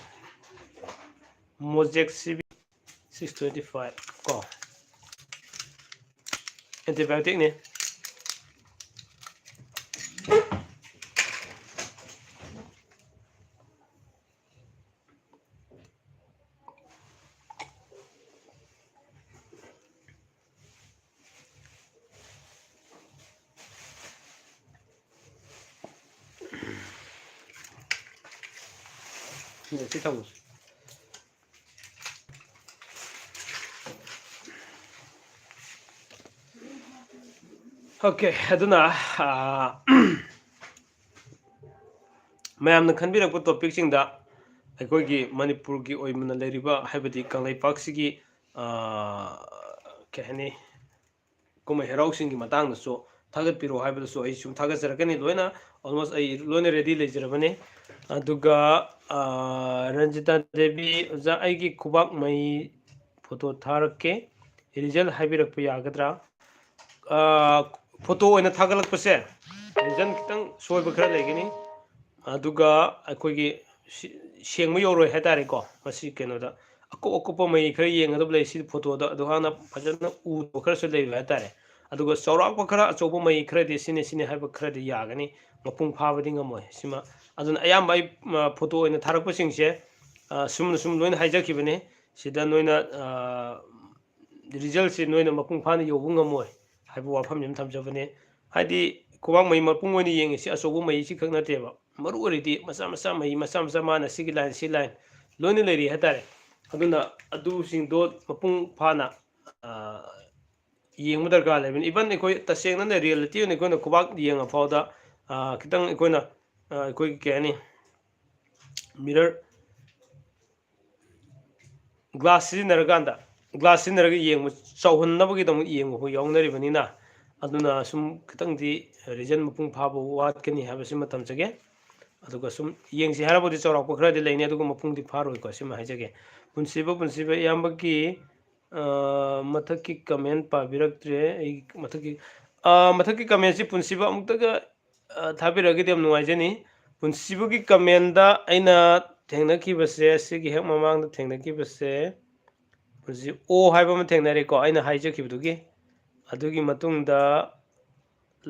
Moxaxib six twenty five ꯀꯣ꯫ Antibioticꯅꯤ꯫ ꯁꯤ ꯊꯝꯃꯨꯁꯤ꯫ ꯑꯣꯀꯦ, ꯑꯗꯨꯅ, ꯑꯥ, ꯃꯌꯥꯝꯅ ꯈꯟꯕꯤꯔꯛꯄ ꯇꯣꯄꯤꯛꯁꯤꯡꯗ ꯑꯩꯈꯣꯏꯒꯤ ꯃꯅꯤꯄꯨꯔꯒꯤ ꯑꯣꯏꯅ ꯂꯩꯔꯤꯕ, ꯍꯥꯏꯕꯗꯤ ꯀꯪꯂꯩꯄꯥꯛꯁꯤꯒꯤ, ꯑꯥ, ꯀꯩ ꯍꯥꯏꯅꯤ, ꯀꯨꯝꯍꯩ ꯍꯔꯥꯎꯁꯤꯡꯒꯤ ꯃꯇꯥꯡꯗꯁꯨ ꯊꯥꯒꯠꯄꯤꯔꯛꯑꯣ ꯍꯥꯏꯕꯗꯁꯨ ꯑꯩ ꯁꯨꯝ ꯊꯥꯒꯠꯆꯔꯛꯀꯅꯤ꯫ ꯂꯣꯏꯅ, almost ꯑꯩ ꯂꯣꯏꯅ ꯔꯦꯗꯤ ꯂꯩꯖꯔꯕꯅꯤ꯫ ꯑꯗꯨꯒ, ꯑꯥ, ꯔꯟꯖꯤꯇꯥ ꯗꯦꯕꯤ, ꯑꯣꯖꯥ, ꯑꯩꯒꯤ ꯈꯨꯕꯥꯛ ꯃꯩ ꯐꯣꯇꯣ ꯊꯥꯔꯛꯀꯦ, ꯔꯤꯖꯜ ꯍꯥꯏꯕꯤꯔꯛꯄ ꯌꯥꯒꯗ꯭ꯔꯥ? ꯑꯥ, ꯐꯣꯇꯣ ꯑꯣꯏꯅ ꯊꯥꯒꯠꯂꯛꯄꯁꯦ, ꯔꯤꯖꯜ ꯈꯤꯇꯪ ꯁꯣꯏꯕ ꯈꯔ ꯂꯩꯒꯅꯤ꯫ ꯑꯗꯨꯒ ꯑꯩꯈꯣꯏꯒꯤ ꯁꯤ-, ꯁꯦꯡꯕ ꯌꯧꯔꯣꯏ ꯍꯥꯏꯇꯥꯔꯦꯀꯣ꯫ ꯃꯁꯤ ꯀꯩꯅꯣꯗ ꯑꯀꯨꯞ ꯑꯀꯨꯞꯄ ꯃꯩ ꯈꯔ ꯌꯦꯡꯒꯗꯕ ꯂꯩ ꯁꯤ ꯐꯣꯇꯣꯗ, ꯑꯗꯨ ꯍꯥꯟꯅ ꯐꯖꯅ ꯎꯗꯕ ꯈꯔꯁꯨ ꯂꯩꯕ ꯍꯥꯏꯇꯥꯔꯦ꯫ ꯑꯗꯨꯒ ꯆꯥꯎꯔꯥꯛꯄ ꯈꯔ, ꯑꯆꯧꯕ ꯃꯩ ꯈꯔꯗꯤ ꯁꯤꯅꯤ ꯁꯤꯅꯤ ꯍꯥꯏꯕ ꯈꯔꯗꯤ ꯌꯥꯒꯅꯤ, ꯃꯄꯨꯡ ꯐꯥꯕꯗꯤ ꯉꯝꯃꯣꯏ ꯁꯤꯃ꯫ ꯑꯗꯨꯅ ꯑꯌꯥꯝꯕ ꯑꯩ, ꯃ, ꯐꯣꯇꯣ ꯑꯣꯏꯅ ꯊꯥꯔꯛꯄꯁꯤꯡꯁꯦ, ꯑ, ꯁꯨꯝꯅ ꯁꯨꯝ ꯂꯣꯏꯅ ꯍꯥꯏꯖꯈꯤꯕꯅꯤ꯫ ꯁꯤꯗ ꯅꯣꯏꯅ, ꯑ, ꯔꯤꯖꯜꯁꯤ ꯅꯣꯏꯅ ꯃꯄꯨꯡ ꯐꯥꯅ ꯌꯧꯕ ꯉꯝꯃꯣꯏ ꯍꯥꯏꯕ ꯋꯥꯐꯝꯁꯤ ꯑꯃ ꯊꯝꯖꯕꯅꯤ꯫ ꯍꯥꯏꯗꯤ ꯈꯨꯕꯥꯛ ꯃꯩ ꯃꯄꯨꯡ ꯑꯣꯏꯅ ꯌꯦꯡꯉꯤꯁꯤ ꯑꯆꯧꯕ ꯃꯩꯁꯤ ꯈꯛ ꯅꯠꯇꯦꯕ, ꯃꯔꯨ ꯑꯣꯏꯔꯤꯗꯤ ꯃꯆꯥ ꯃꯆꯥ ꯃꯩ, ꯃꯆꯥ ꯃꯆꯥ ꯃꯥꯅ ꯁꯤꯒꯤ line, ꯁꯤ line ꯂꯣꯏꯅ ꯂꯩꯔꯤ ꯍꯥꯏꯇꯥꯔꯦ꯫ ꯑꯗꯨꯅ ꯑꯗꯨꯁꯤꯡꯗꯣ ꯃꯄꯨꯡ ꯐꯥꯅ, ꯑ, ꯌꯦꯡꯕ ꯗꯔꯀꯥꯔ ꯂꯩꯕꯅꯤ꯫ Even ꯑꯩꯈꯣꯏ ꯇꯁꯦꯡꯅꯅꯦ, reality ꯑꯣꯏꯅ ꯑꯩꯈꯣꯏꯅ ꯈꯨꯕꯥꯛ ꯌꯦꯡꯉ ꯐꯥꯎꯗ, ꯑ, ꯈꯤꯇꯪ ꯑꯩꯈꯣꯏꯅ, ꯑ, ꯑꯩꯈꯣꯏꯒꯤ ꯀꯩ ꯍꯥꯏꯅꯤ, mirror, glass ꯁꯤꯖꯤꯟꯅꯔꯀꯥꯟꯗ, glass ꯁꯤꯖꯤꯟꯅꯔꯒ ꯌꯦꯡꯕ, ꯆꯥꯎꯍꯟꯅꯕꯒꯤꯗꯃꯛ ꯌꯦꯡꯕ ꯐꯥꯎ ꯌꯥꯎꯅꯔꯤꯕꯅꯤꯅ, ꯑꯗꯨꯅ ꯁꯨꯝ ꯈꯤꯇꯪꯗꯤ result ꯃꯄꯨꯡ ꯐꯥꯕ ꯋꯥꯠꯀꯅꯤ ꯍꯥꯏꯕꯁꯤꯃ ꯊꯝꯖꯒꯦ꯫ ꯑꯗꯨꯒ ꯁꯨꯝ ꯌꯦꯡꯁꯤ ꯍꯥꯏꯔꯕꯨꯗꯤ ꯆꯥꯎꯔꯥꯛꯄ ꯈꯔꯗꯤ ꯂꯩꯅꯤ, ꯑꯗꯨꯒ ꯃꯄꯨꯡꯗꯤ ꯐꯥꯔꯣꯏꯀꯣ, ꯁꯤꯃ ꯍꯥꯏꯖꯒꯦ꯫ ꯄꯨꯟꯁꯤꯕ, ꯄꯨꯟꯁꯤꯕ ꯏꯌꯥꯝꯕꯒꯤ, ꯑ, ꯃꯊꯛꯀꯤ comment ꯄꯥꯕꯤꯔꯛꯇ꯭ꯔꯦ꯫ ꯑꯩ ꯃꯊꯛꯀꯤ, ꯑ, ꯃꯊꯛꯀꯤ commentꯁꯤ ꯄꯨꯟꯁꯤꯕ ꯑꯃꯨꯛꯇꯒ, ꯑ, ꯊꯥꯕꯤꯔꯛꯑꯒꯗꯤ ꯌꯥꯝ ꯅꯨꯡꯉꯥꯏꯖꯅꯤ꯫ ꯄꯨꯟꯁꯤꯕꯒꯤ commentꯇ ꯑꯩꯅ ꯊꯦꯡꯅꯈꯤꯕꯁꯦ, ꯁꯤꯒꯤ ꯍꯦꯛ ꯃꯃꯥꯡꯗ ꯊꯦꯡꯅꯈꯤꯕꯁꯦ, ꯍꯧꯖꯤꯛ ꯑꯣ ꯍꯥꯏꯕ ꯑꯃ ꯊꯦꯡꯅꯔꯦꯀꯣ, ꯑꯩꯅ ꯍꯥꯏꯖꯈꯤꯕꯗꯨꯒꯤ꯫ ꯑꯗꯨꯒꯤ ꯃꯇꯨꯡꯗ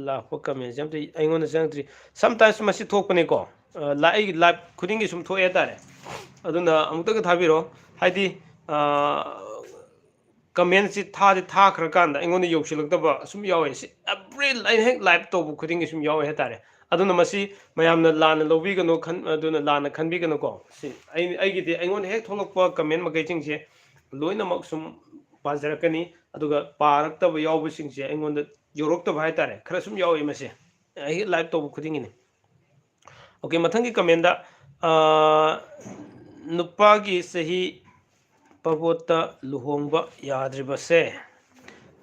ꯂꯥꯛꯄ commentꯁꯦ ꯑꯝꯇ ꯑꯩꯉꯣꯟꯗ ꯆꯪꯉꯛꯇ꯭ꯔꯤ꯫ Sometimes ꯃꯁꯤ ꯊꯣꯛꯄꯅꯦꯀꯣ, ꯑ, ꯂꯥ-, ꯑꯩꯒꯤ live ꯈꯨꯗꯤꯡꯒꯤ ꯁꯨꯝ ꯊꯣꯛꯑꯦ ꯍꯥꯏꯇꯥꯔꯦ꯫ ꯑꯗꯨꯅ ꯑꯃꯨꯛꯇꯒ ꯊꯥꯕꯤꯔꯣ, ꯍꯥꯏꯗꯤ, ꯑ, commentꯁꯤ ꯊꯥꯗꯤ ꯊꯥꯈ꯭ꯔꯀꯥꯟꯗ ꯑꯩꯉꯣꯟꯗ ꯌꯧꯁꯤꯜꯂꯛꯇꯕ ꯁꯨꯝ ꯌꯥꯎꯋꯦ꯫ ꯁꯤ every ꯑꯩꯅ ꯍꯦꯛ live ꯇꯧꯕ ꯈꯨꯗꯤꯡꯒꯤ ꯁꯨꯝ ꯌꯥꯎꯋꯦ ꯍꯥꯏꯇꯥꯔꯦ꯫ ꯑꯗꯨꯅ ꯃꯁꯤ ꯃꯌꯥꯝꯅ ꯂꯥꯟꯅ ꯂꯧꯕꯤꯒꯅꯨ, ꯈꯟ-, ꯑꯗꯨꯅ ꯂꯥꯟꯅ ꯈꯟꯕꯤꯒꯅꯨꯀꯣ꯫ ꯁꯤ ꯑꯩ, ꯑꯩꯒꯤꯗꯤ ꯑꯩꯉꯣꯟꯗ ꯍꯦꯛ ꯊꯣꯛꯂꯛꯄ comment ꯃꯈꯩꯁꯤꯡꯁꯦ ꯂꯣꯏꯅꯃꯛ ꯁꯨꯝ ꯄꯥꯖꯔꯛꯀꯅꯤ, ꯑꯗꯨꯒ ꯄꯥꯔꯛꯇꯕ ꯌꯥꯎꯕꯁꯤꯡꯁꯦ ꯑꯩꯉꯣꯟꯗ ꯌꯧꯔꯛꯇꯕ ꯍꯥꯏꯇꯥꯔꯦ, ꯈꯔ ꯁꯨꯝ ꯌꯥꯎꯋꯤ ꯃꯁꯦ꯫ ꯑꯩ live ꯇꯧꯕ ꯈꯨꯗꯤꯡꯒꯤꯅꯤ꯫ Okay, ꯃꯊꯪꯒꯤ comment ꯗ, ꯑꯥ, "ꯅꯨꯄꯥꯒꯤ ꯆꯍꯤ ꯄꯥꯕꯣꯠꯇ ꯂꯨꯍꯣꯡꯕ ꯌꯥꯗ꯭ꯔꯤꯕꯁꯦ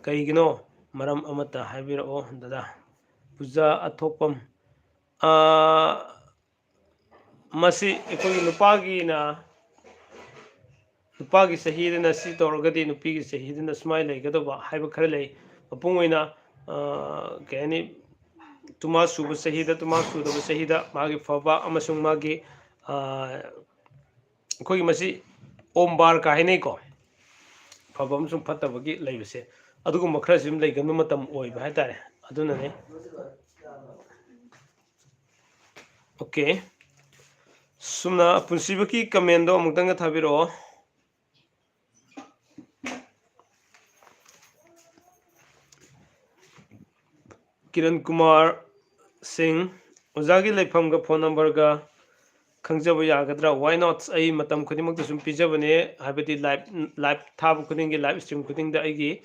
ꯀꯩꯒꯤꯅꯣ? ꯃꯔꯝ ꯑꯃꯠꯇ ꯍꯥꯏꯕꯤꯔꯛꯑꯣ ꯗꯗꯥ꯫" ꯄꯨꯖꯥ ꯑꯊꯣꯛꯄꯝ, ꯑꯥ, ꯃꯁꯤ ꯑꯩꯈꯣꯏꯒꯤ ꯅꯨꯄꯥꯒꯤꯅ, ꯅꯨꯄꯥꯒꯤ ꯆꯍꯤꯗꯅ ꯁꯤ ꯇꯧꯔꯒꯗꯤ ꯅꯨꯄꯤꯒꯤ ꯆꯍꯤꯗꯅ ꯁꯨꯃꯥꯏꯅ ꯂꯩꯒꯗꯧꯕ ꯍꯥꯏꯕ ꯈꯔ ꯂꯩ꯫ ꯃꯄꯨꯡ ꯑꯣꯏꯅ, ꯑꯥ, ꯀꯩ ꯍꯥꯏꯅꯤ, ꯇꯨꯃꯥ ꯁꯨꯕ ꯆꯍꯤꯗ, ꯇꯨꯃꯥ ꯁꯨꯗꯕ ꯆꯍꯤꯗ ꯃꯥꯒꯤ ꯐꯕ ꯑꯃꯁꯨꯡ ꯃꯥꯒꯤ, ꯑꯥ, ꯑꯩꯈꯣꯏꯒꯤ ꯃꯁꯤ ꯑꯣꯝꯕꯥꯔ ꯀꯥ ꯍꯥꯏꯅꯩꯀꯣ, ꯐꯕ ꯑꯃꯁꯨꯡ ꯐꯠꯇꯕꯒꯤ ꯂꯩꯕꯁꯦ, ꯑꯗꯨꯒꯨꯝꯕ ꯈꯔꯁꯨ ꯑꯗꯨꯝ ꯂꯩꯒꯟꯕ ꯃꯇꯝ ꯑꯣꯏꯕ ꯍꯥꯏꯇꯥꯔꯦ꯫ ꯑꯗꯨꯅꯅꯦ꯫ Okay, ꯁꯨꯝꯅ ꯄꯨꯟꯁꯤꯕꯀꯤ comment ꯗꯣ ꯑꯃꯨꯛꯇꯪꯒ ꯊꯥꯕꯤꯔꯛꯑꯣ꯫ ꯀꯤꯔꯟ ꯀꯨꯃꯥꯔ ꯁꯤꯡ, "ꯑꯣꯖꯥꯒꯤ ꯂꯩꯐꯝꯒ phone number ꯒ ꯈꯪꯖꯕ ꯌꯥꯒꯗ꯭ꯔꯥ?" Why not? ꯑꯩ ꯃꯇꯝ ꯈꯨꯗꯤꯡꯃꯛꯇ ꯁꯨꯝ ꯄꯤꯖꯕꯅꯦ, ꯍꯥꯏꯕꯗꯤ live, live ꯊꯥꯕ ꯈꯨꯗꯤꯡꯒꯤ, live stream ꯈꯨꯗꯤꯡꯗ ꯑꯩꯒꯤ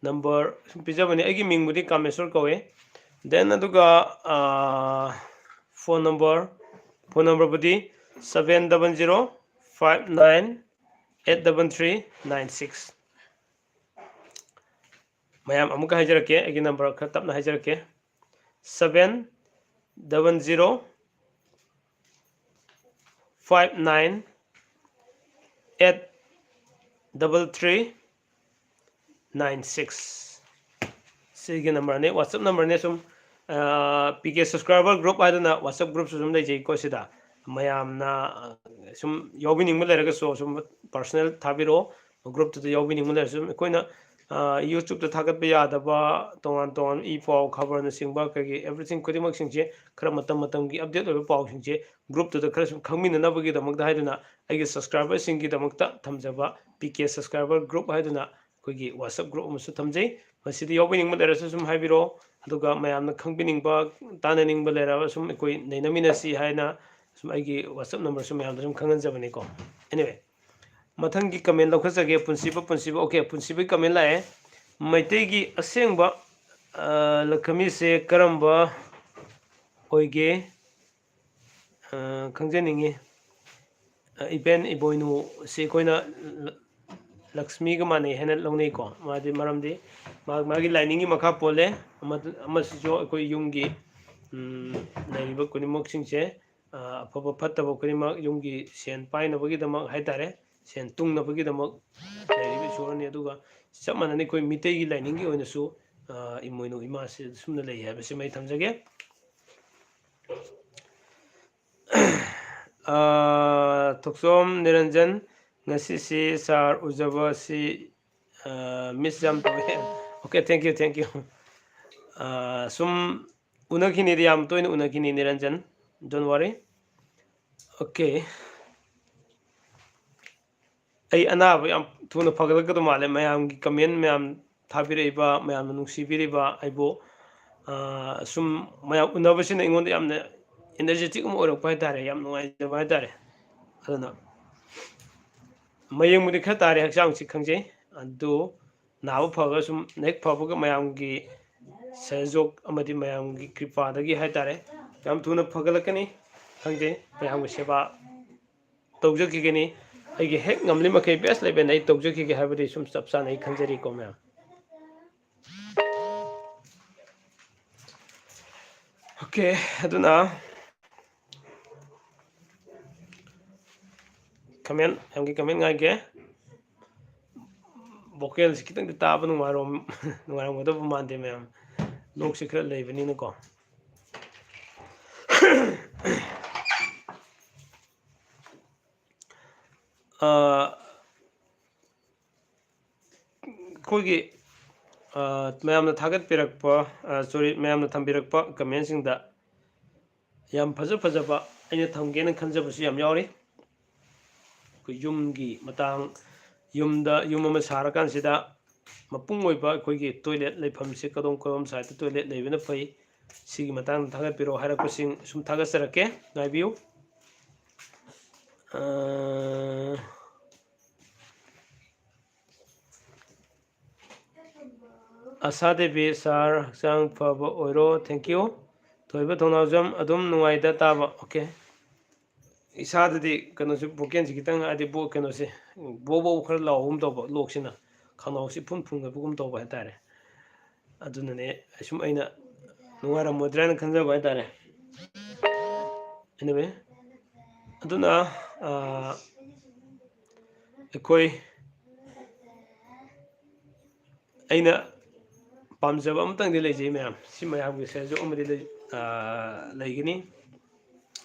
number ꯁꯨꯝ ꯄꯤꯖꯕꯅꯦ꯫ ꯑꯩꯒꯤ ꯃꯤꯡꯕꯨꯗꯤ ꯀꯥꯃꯦꯁꯣꯔ ꯀꯧꯋꯦ꯫ Then ꯑꯗꯨꯒ, ꯑꯥ, phone number, phone number ꯕꯨꯗꯤ seven double zero five nine eight double three nine six꯫ ꯃꯌꯥꯝ ꯑꯃꯨꯛꯀ ꯍꯥꯏꯖꯔꯛꯀꯦ, ꯑꯩꯒꯤ number ꯈꯔ ꯇꯞꯅ ꯍꯥꯏꯖꯔꯛꯀꯦ: seven double zero five nine eight double three nine six꯫ ꯁꯤꯒꯤ number ꯅꯤ, WhatsApp number ꯅꯤ꯫ ꯁꯨꯝ, ꯑꯥ, ꯄꯤ ꯀꯦ subscriber group ꯍꯥꯏꯗꯅ WhatsApp group ꯁꯨ ꯁꯨꯝ ꯂꯩꯖꯩꯀꯣ꯫ ꯁꯤꯗ ꯃꯌꯥꯝꯅ, ꯑꯥ, ꯁꯨꯝ ꯌꯥꯎꯕꯤꯅꯤꯡꯕ ꯂꯩꯔꯒꯁꯨ ꯁꯨꯝ personal ꯊꯥꯕꯤꯔꯛꯑꯣ꯫ Group ꯇꯨꯗ ꯌꯥꯎꯕꯤꯅꯤꯡꯕ ꯂꯩꯔꯁꯨ ꯑꯩꯈꯣꯏꯅ, ꯑꯥ, YouTube ꯇ ꯊꯥꯒꯠꯄ ꯌꯥꯗꯕ ꯇꯣꯉꯥꯟ ꯇꯣꯉꯥꯟꯕ ꯏ ꯄꯥꯎ, ꯈꯕꯔꯅꯆꯤꯡꯕ ꯀꯩꯀꯩ everything ꯈꯨꯗꯤꯡꯃꯛꯁꯤꯡꯁꯦ, ꯈꯔ ꯃꯇꯝ ꯃꯇꯝꯒꯤ update ꯑꯣꯏꯕ ꯄꯥꯎꯁꯤꯡꯁꯦ group ꯇꯨꯗ ꯈꯔ ꯁꯨꯝ ꯈꯪꯃꯤꯟꯅꯅꯕꯒꯤꯗꯃꯛꯇ ꯍꯥꯏꯗꯨꯅ ꯑꯩꯒꯤ subscriber ꯁꯤꯡꯒꯤꯗꯃꯛꯇ ꯊꯝꯖꯕ P K subscriber group ꯍꯥꯏꯗꯨꯅ ꯑꯩꯈꯣꯏꯒꯤ WhatsApp group ꯑꯃꯁꯨ ꯊꯝꯖꯩ꯫ ꯃꯁꯤꯗ ꯌꯥꯎꯕꯤꯅꯤꯡꯕ ꯂꯩꯔꯁꯨ ꯁꯨꯝ ꯍꯥꯏꯕꯤꯔꯛꯑꯣ, ꯑꯗꯨꯒ ꯃꯌꯥꯝꯅ ꯈꯪꯕꯤꯅꯤꯡꯕ, ꯇꯥꯟꯅꯅꯤꯡꯕ ꯂꯩꯔꯒ ꯁꯨꯝ ꯑꯩꯈꯣꯏ ꯅꯩꯅꯃꯤꯟꯅꯁꯤ ꯍꯥꯏꯅ ꯁꯨꯝ ꯑꯩꯒꯤ WhatsApp number ꯁꯨ ꯃꯌꯥꯝꯗ ꯁꯨꯝ ꯈꯪꯍꯟꯖꯕꯅꯤꯀꯣ꯫ Anyway, ꯃꯊꯪꯒꯤ comment ꯂꯧꯈꯠꯆꯒꯦ꯫ ꯄꯨꯟꯁꯤꯕ, ꯄꯨꯟꯁꯤꯕ, okay, ꯄꯨꯟꯁꯤꯕꯒꯤ comment ꯂꯥꯛꯑꯦ꯫ "ꯃꯩꯇꯩꯒꯤ ꯑꯁꯦꯡꯕ, ꯑ, ꯂꯈꯃꯤꯁꯦ ꯀꯔꯝꯕ ꯑꯣꯏꯒꯦ? ꯑ, ꯈꯪꯖꯅꯤꯡꯉꯤ꯫ ꯑ, ꯏꯕꯦꯟ ꯏꯕꯣꯏꯅꯨꯁꯤ ꯑꯩꯈꯣꯏꯅ ꯂ-, ꯂꯛꯁꯃꯤꯒ ꯃꯥꯟꯅꯩ ꯍꯥꯏꯅ ꯂꯧꯅꯩꯀꯣ꯫ ꯃꯥꯗꯤ, ꯃꯔꯝꯗꯤ ꯃꯥ-, ꯃꯥꯒꯤ ꯂꯥꯏꯅꯤꯡꯒꯤ ꯃꯈꯥ ꯄꯣꯜꯂꯦ꯫ ꯑꯃ-, ꯑꯃꯁꯤꯁꯨ ꯑꯩꯈꯣꯏ ꯌꯨꯝꯒꯤ, ꯎꯝ, ꯂꯩꯔꯤꯕ ꯈꯨꯗꯤꯡꯃꯛꯁꯤꯡꯁꯦ, ꯑ, ꯑꯐꯕ ꯐꯠꯇꯕ ꯈꯨꯗꯤꯡꯃꯛ ꯌꯨꯝꯒꯤ ꯁꯦꯟ ꯄꯥꯏꯅꯕꯒꯤꯗꯃꯛ ꯍꯥꯏꯇꯥꯔꯦ, ꯁꯦꯟ ꯇꯨꯡꯅꯕꯒꯤꯗꯃꯛ ꯂꯩꯔꯤꯕ ꯏꯁꯣꯔꯅꯤ꯫ ꯑꯗꯨꯒ ꯆꯞ ꯃꯥꯟꯅꯅ ꯑꯩꯈꯣꯏ ꯃꯤꯇꯩꯒꯤ ꯂꯥꯏꯅꯤꯡꯒꯤ ꯑꯣꯏꯅꯁꯨ, ꯑ, ꯏꯃꯣꯏꯅꯨ ꯏꯃꯥꯁꯤ ꯑꯁꯨꯝꯅ ꯂꯩ ꯍꯥꯏꯕꯁꯤꯃ ꯑꯩ ꯊꯝꯖꯒꯦ꯫ ꯑ, ꯊꯣꯛꯆꯣꯝ ꯅꯤꯔꯟꯖꯟ, ꯉꯁꯤꯁꯤ ꯁꯥꯔ ꯎꯖꯕꯁꯤ, ꯑ, miss ꯌꯥꯝ ꯇꯧꯋꯦ꯫ Okay, thank you, thank you꯫ ꯑ, ꯁꯨꯝ ꯎꯅꯈꯤꯅꯤꯗꯤ, ꯌꯥꯝ ꯇꯣꯏꯅ ꯎꯅꯈꯤꯅꯤ, ꯅꯤꯔꯟꯖꯟ, don't worry꯫ Okay꯫ ꯑꯩ ꯑꯅꯥꯕ ꯌꯥꯝ ꯊꯨꯅ ꯐꯒꯠꯂꯛꯀꯗꯧ ꯃꯥꯜꯂꯦ꯫ ꯃꯌꯥꯝꯒꯤ comment ꯃꯌꯥꯝ ꯊꯥꯕꯤꯔꯛꯏꯕ, ꯃꯌꯥꯝꯅ ꯅꯨꯡꯁꯤꯕꯤꯔꯤꯕ ꯑꯩꯕꯨ, ꯑ, ꯁꯨꯝ ꯃꯌꯥꯝ ꯎꯅꯕꯁꯤꯅ ꯑꯩꯉꯣꯟꯗ ꯌꯥꯝꯅ energetic ꯑꯃ ꯑꯣꯏꯔꯛꯄ ꯍꯥꯏꯇꯥꯔꯦ, ꯌꯥꯝ ꯅꯨꯡꯉꯥꯏꯖꯕ ꯍꯥꯏꯇꯥꯔꯦ꯫ ꯑꯗꯨꯅ ꯃꯌꯦꯡꯕꯨꯗꯤ ꯈꯔ ꯇꯥꯔꯦ, ꯍꯛꯆꯥꯡꯁꯤ ꯈꯪꯖꯩ, ꯑꯗꯨ ꯅꯥꯕ ꯐꯈ꯭ꯔ ꯁꯨꯝ ꯍꯦꯛ ꯐꯕꯒ ꯃꯌꯥꯝꯒꯤ ꯁꯍꯌꯣꯒ ꯑꯃꯗꯤ ꯃꯌꯥꯝꯒꯤ ꯀ꯭ꯔꯤꯄꯥꯗꯒꯤ ꯍꯥꯏꯇꯥꯔꯦ, ꯌꯥꯝ ꯊꯨꯅ ꯐꯒꯠꯂꯛꯀꯅꯤ ꯈꯪꯖꯩ꯫ ꯃꯌꯥꯝꯒꯤ ꯁꯦꯕꯥ ꯇꯧꯖꯈꯤꯒꯅꯤ꯫ ꯑꯩꯒꯤ ꯍꯦꯛ ꯉꯝꯂꯤ ꯃꯈꯩ best level ꯑꯩ ꯇꯧꯖꯈꯤꯒꯦ ꯍꯥꯏꯕꯗꯤ ꯁꯨꯝ ꯆꯞ ꯆꯥꯅ ꯑꯩ ꯈꯟꯖꯔꯤꯀꯣ ꯃꯌꯥꯝ꯫ Okay, ꯑꯗꯨꯅ comment, ꯃꯌꯥꯝꯒꯤ comment ꯉꯥꯏꯒꯦ꯫ Vocal ꯁꯤ ꯈꯤꯇꯪꯗꯤ ꯇꯥꯕ ꯅꯨꯡꯉꯥꯏꯔꯝ-, ꯅꯨꯡꯉꯥꯏꯔꯝꯒꯗꯕ ꯃꯥꯟꯗꯦ ꯃꯌꯥꯝ, ꯂꯣꯛꯁꯤ ꯈꯔ ꯂꯩꯕꯅꯤꯅꯀꯣ꯫ ꯑ, ꯑꯩꯈꯣꯏꯒꯤ, ꯑ, ꯃꯌꯥꯝꯅ ꯊꯥꯒꯠꯄꯤꯔꯛꯄ, ꯑ, sorry, ꯃꯌꯥꯝꯅ ꯊꯝꯕꯤꯔꯛꯄ comment ꯁꯤꯡꯗ ꯌꯥꯝ ꯐꯖ ꯐꯖꯕ ꯑꯩꯅ ꯊꯝꯒꯦꯅ ꯈꯟꯖꯕꯁꯨ ꯌꯥꯝ ꯌꯥꯎꯔꯤ꯫ ꯑꯩꯈꯣꯏ ꯌꯨꯝꯒꯤ ꯃꯇꯥꯡ, ꯌꯨꯝꯗ, ꯌꯨꯝ ꯑꯃ ꯁꯥꯔꯀꯥꯟꯁꯤꯗ ꯃꯄꯨꯡ ꯑꯣꯏꯕ ꯑꯩꯈꯣꯏꯒꯤ ꯇꯣꯏꯂꯦꯠ ꯂꯩꯐꯝꯁꯦ ꯀꯗꯣꯝ ꯀꯗꯣꯝ ꯁꯥꯏꯠꯇ ꯇꯣꯏꯂꯦꯠ ꯂꯩꯕꯅ ꯐꯩ, ꯁꯤꯒꯤ ꯃꯇꯥꯡꯗ ꯊꯥꯒꯠꯄꯤꯔꯛꯑꯣ ꯍꯥꯏꯔꯛꯄꯁꯤꯡ ꯁꯨꯝ ꯊꯥꯒꯠꯆꯔꯛꯀꯦ꯫ ꯉꯥꯏꯕꯤꯌꯨ꯫ ꯑ, ꯑꯁꯥ ꯗꯦꯕꯤ ꯁꯥꯔ, ꯍꯛꯆꯥꯡ ꯐꯕ ꯑꯣꯏꯔꯣ꯫ Thank you꯫ ꯊꯣꯏꯕ ꯊꯧꯅꯥꯎꯖꯝ, ꯑꯗꯨꯝ ꯅꯨꯡꯉꯥꯏꯗ ꯇꯥꯕ꯫ Okay꯫ ꯏꯁꯥꯗꯗꯤ ꯀꯩꯅꯣꯁꯦ, ꯚꯣꯀꯦꯜꯁꯦ ꯈꯤꯇꯪ ꯍꯥꯏꯗꯤ ꯕꯣ-, ꯀꯩꯅꯣꯁꯦ, ꯕꯣ ꯕꯣ ꯈꯔ ꯂꯥꯎꯕꯒꯨꯝ ꯇꯧꯕ, ꯂꯣꯛꯁꯤꯅ ꯈꯅꯥꯎꯁꯤ ꯏꯐꯨꯟ ꯐꯨꯟꯒꯠꯄꯒꯨꯝ ꯇꯧꯕ ꯍꯥꯏꯇꯥꯔꯦ꯫ ꯑꯗꯨꯅꯅꯦ ꯁꯨꯝ ꯑꯩꯅ ꯅꯨꯡꯉꯥꯏꯔꯝꯃꯣꯏꯗ꯭ꯔꯥꯅ ꯈꯟꯖꯕ ꯍꯥꯏꯇꯥꯔꯦ꯫ Anyway, ꯑꯗꯨꯅ, ꯑ, ꯑꯩꯈꯣꯏ, ꯑꯩꯅ ꯄꯥꯝꯖꯕ ꯑꯃꯇꯪꯗꯤ ꯂꯩꯖꯩ ꯃꯌꯥꯝ, ꯁꯤ ꯃꯌꯥꯝꯒꯤ ꯁꯦꯜꯁꯨ ꯑꯃꯗꯤ ꯂꯩ-, ꯑ, ꯂꯩꯒꯅꯤ꯫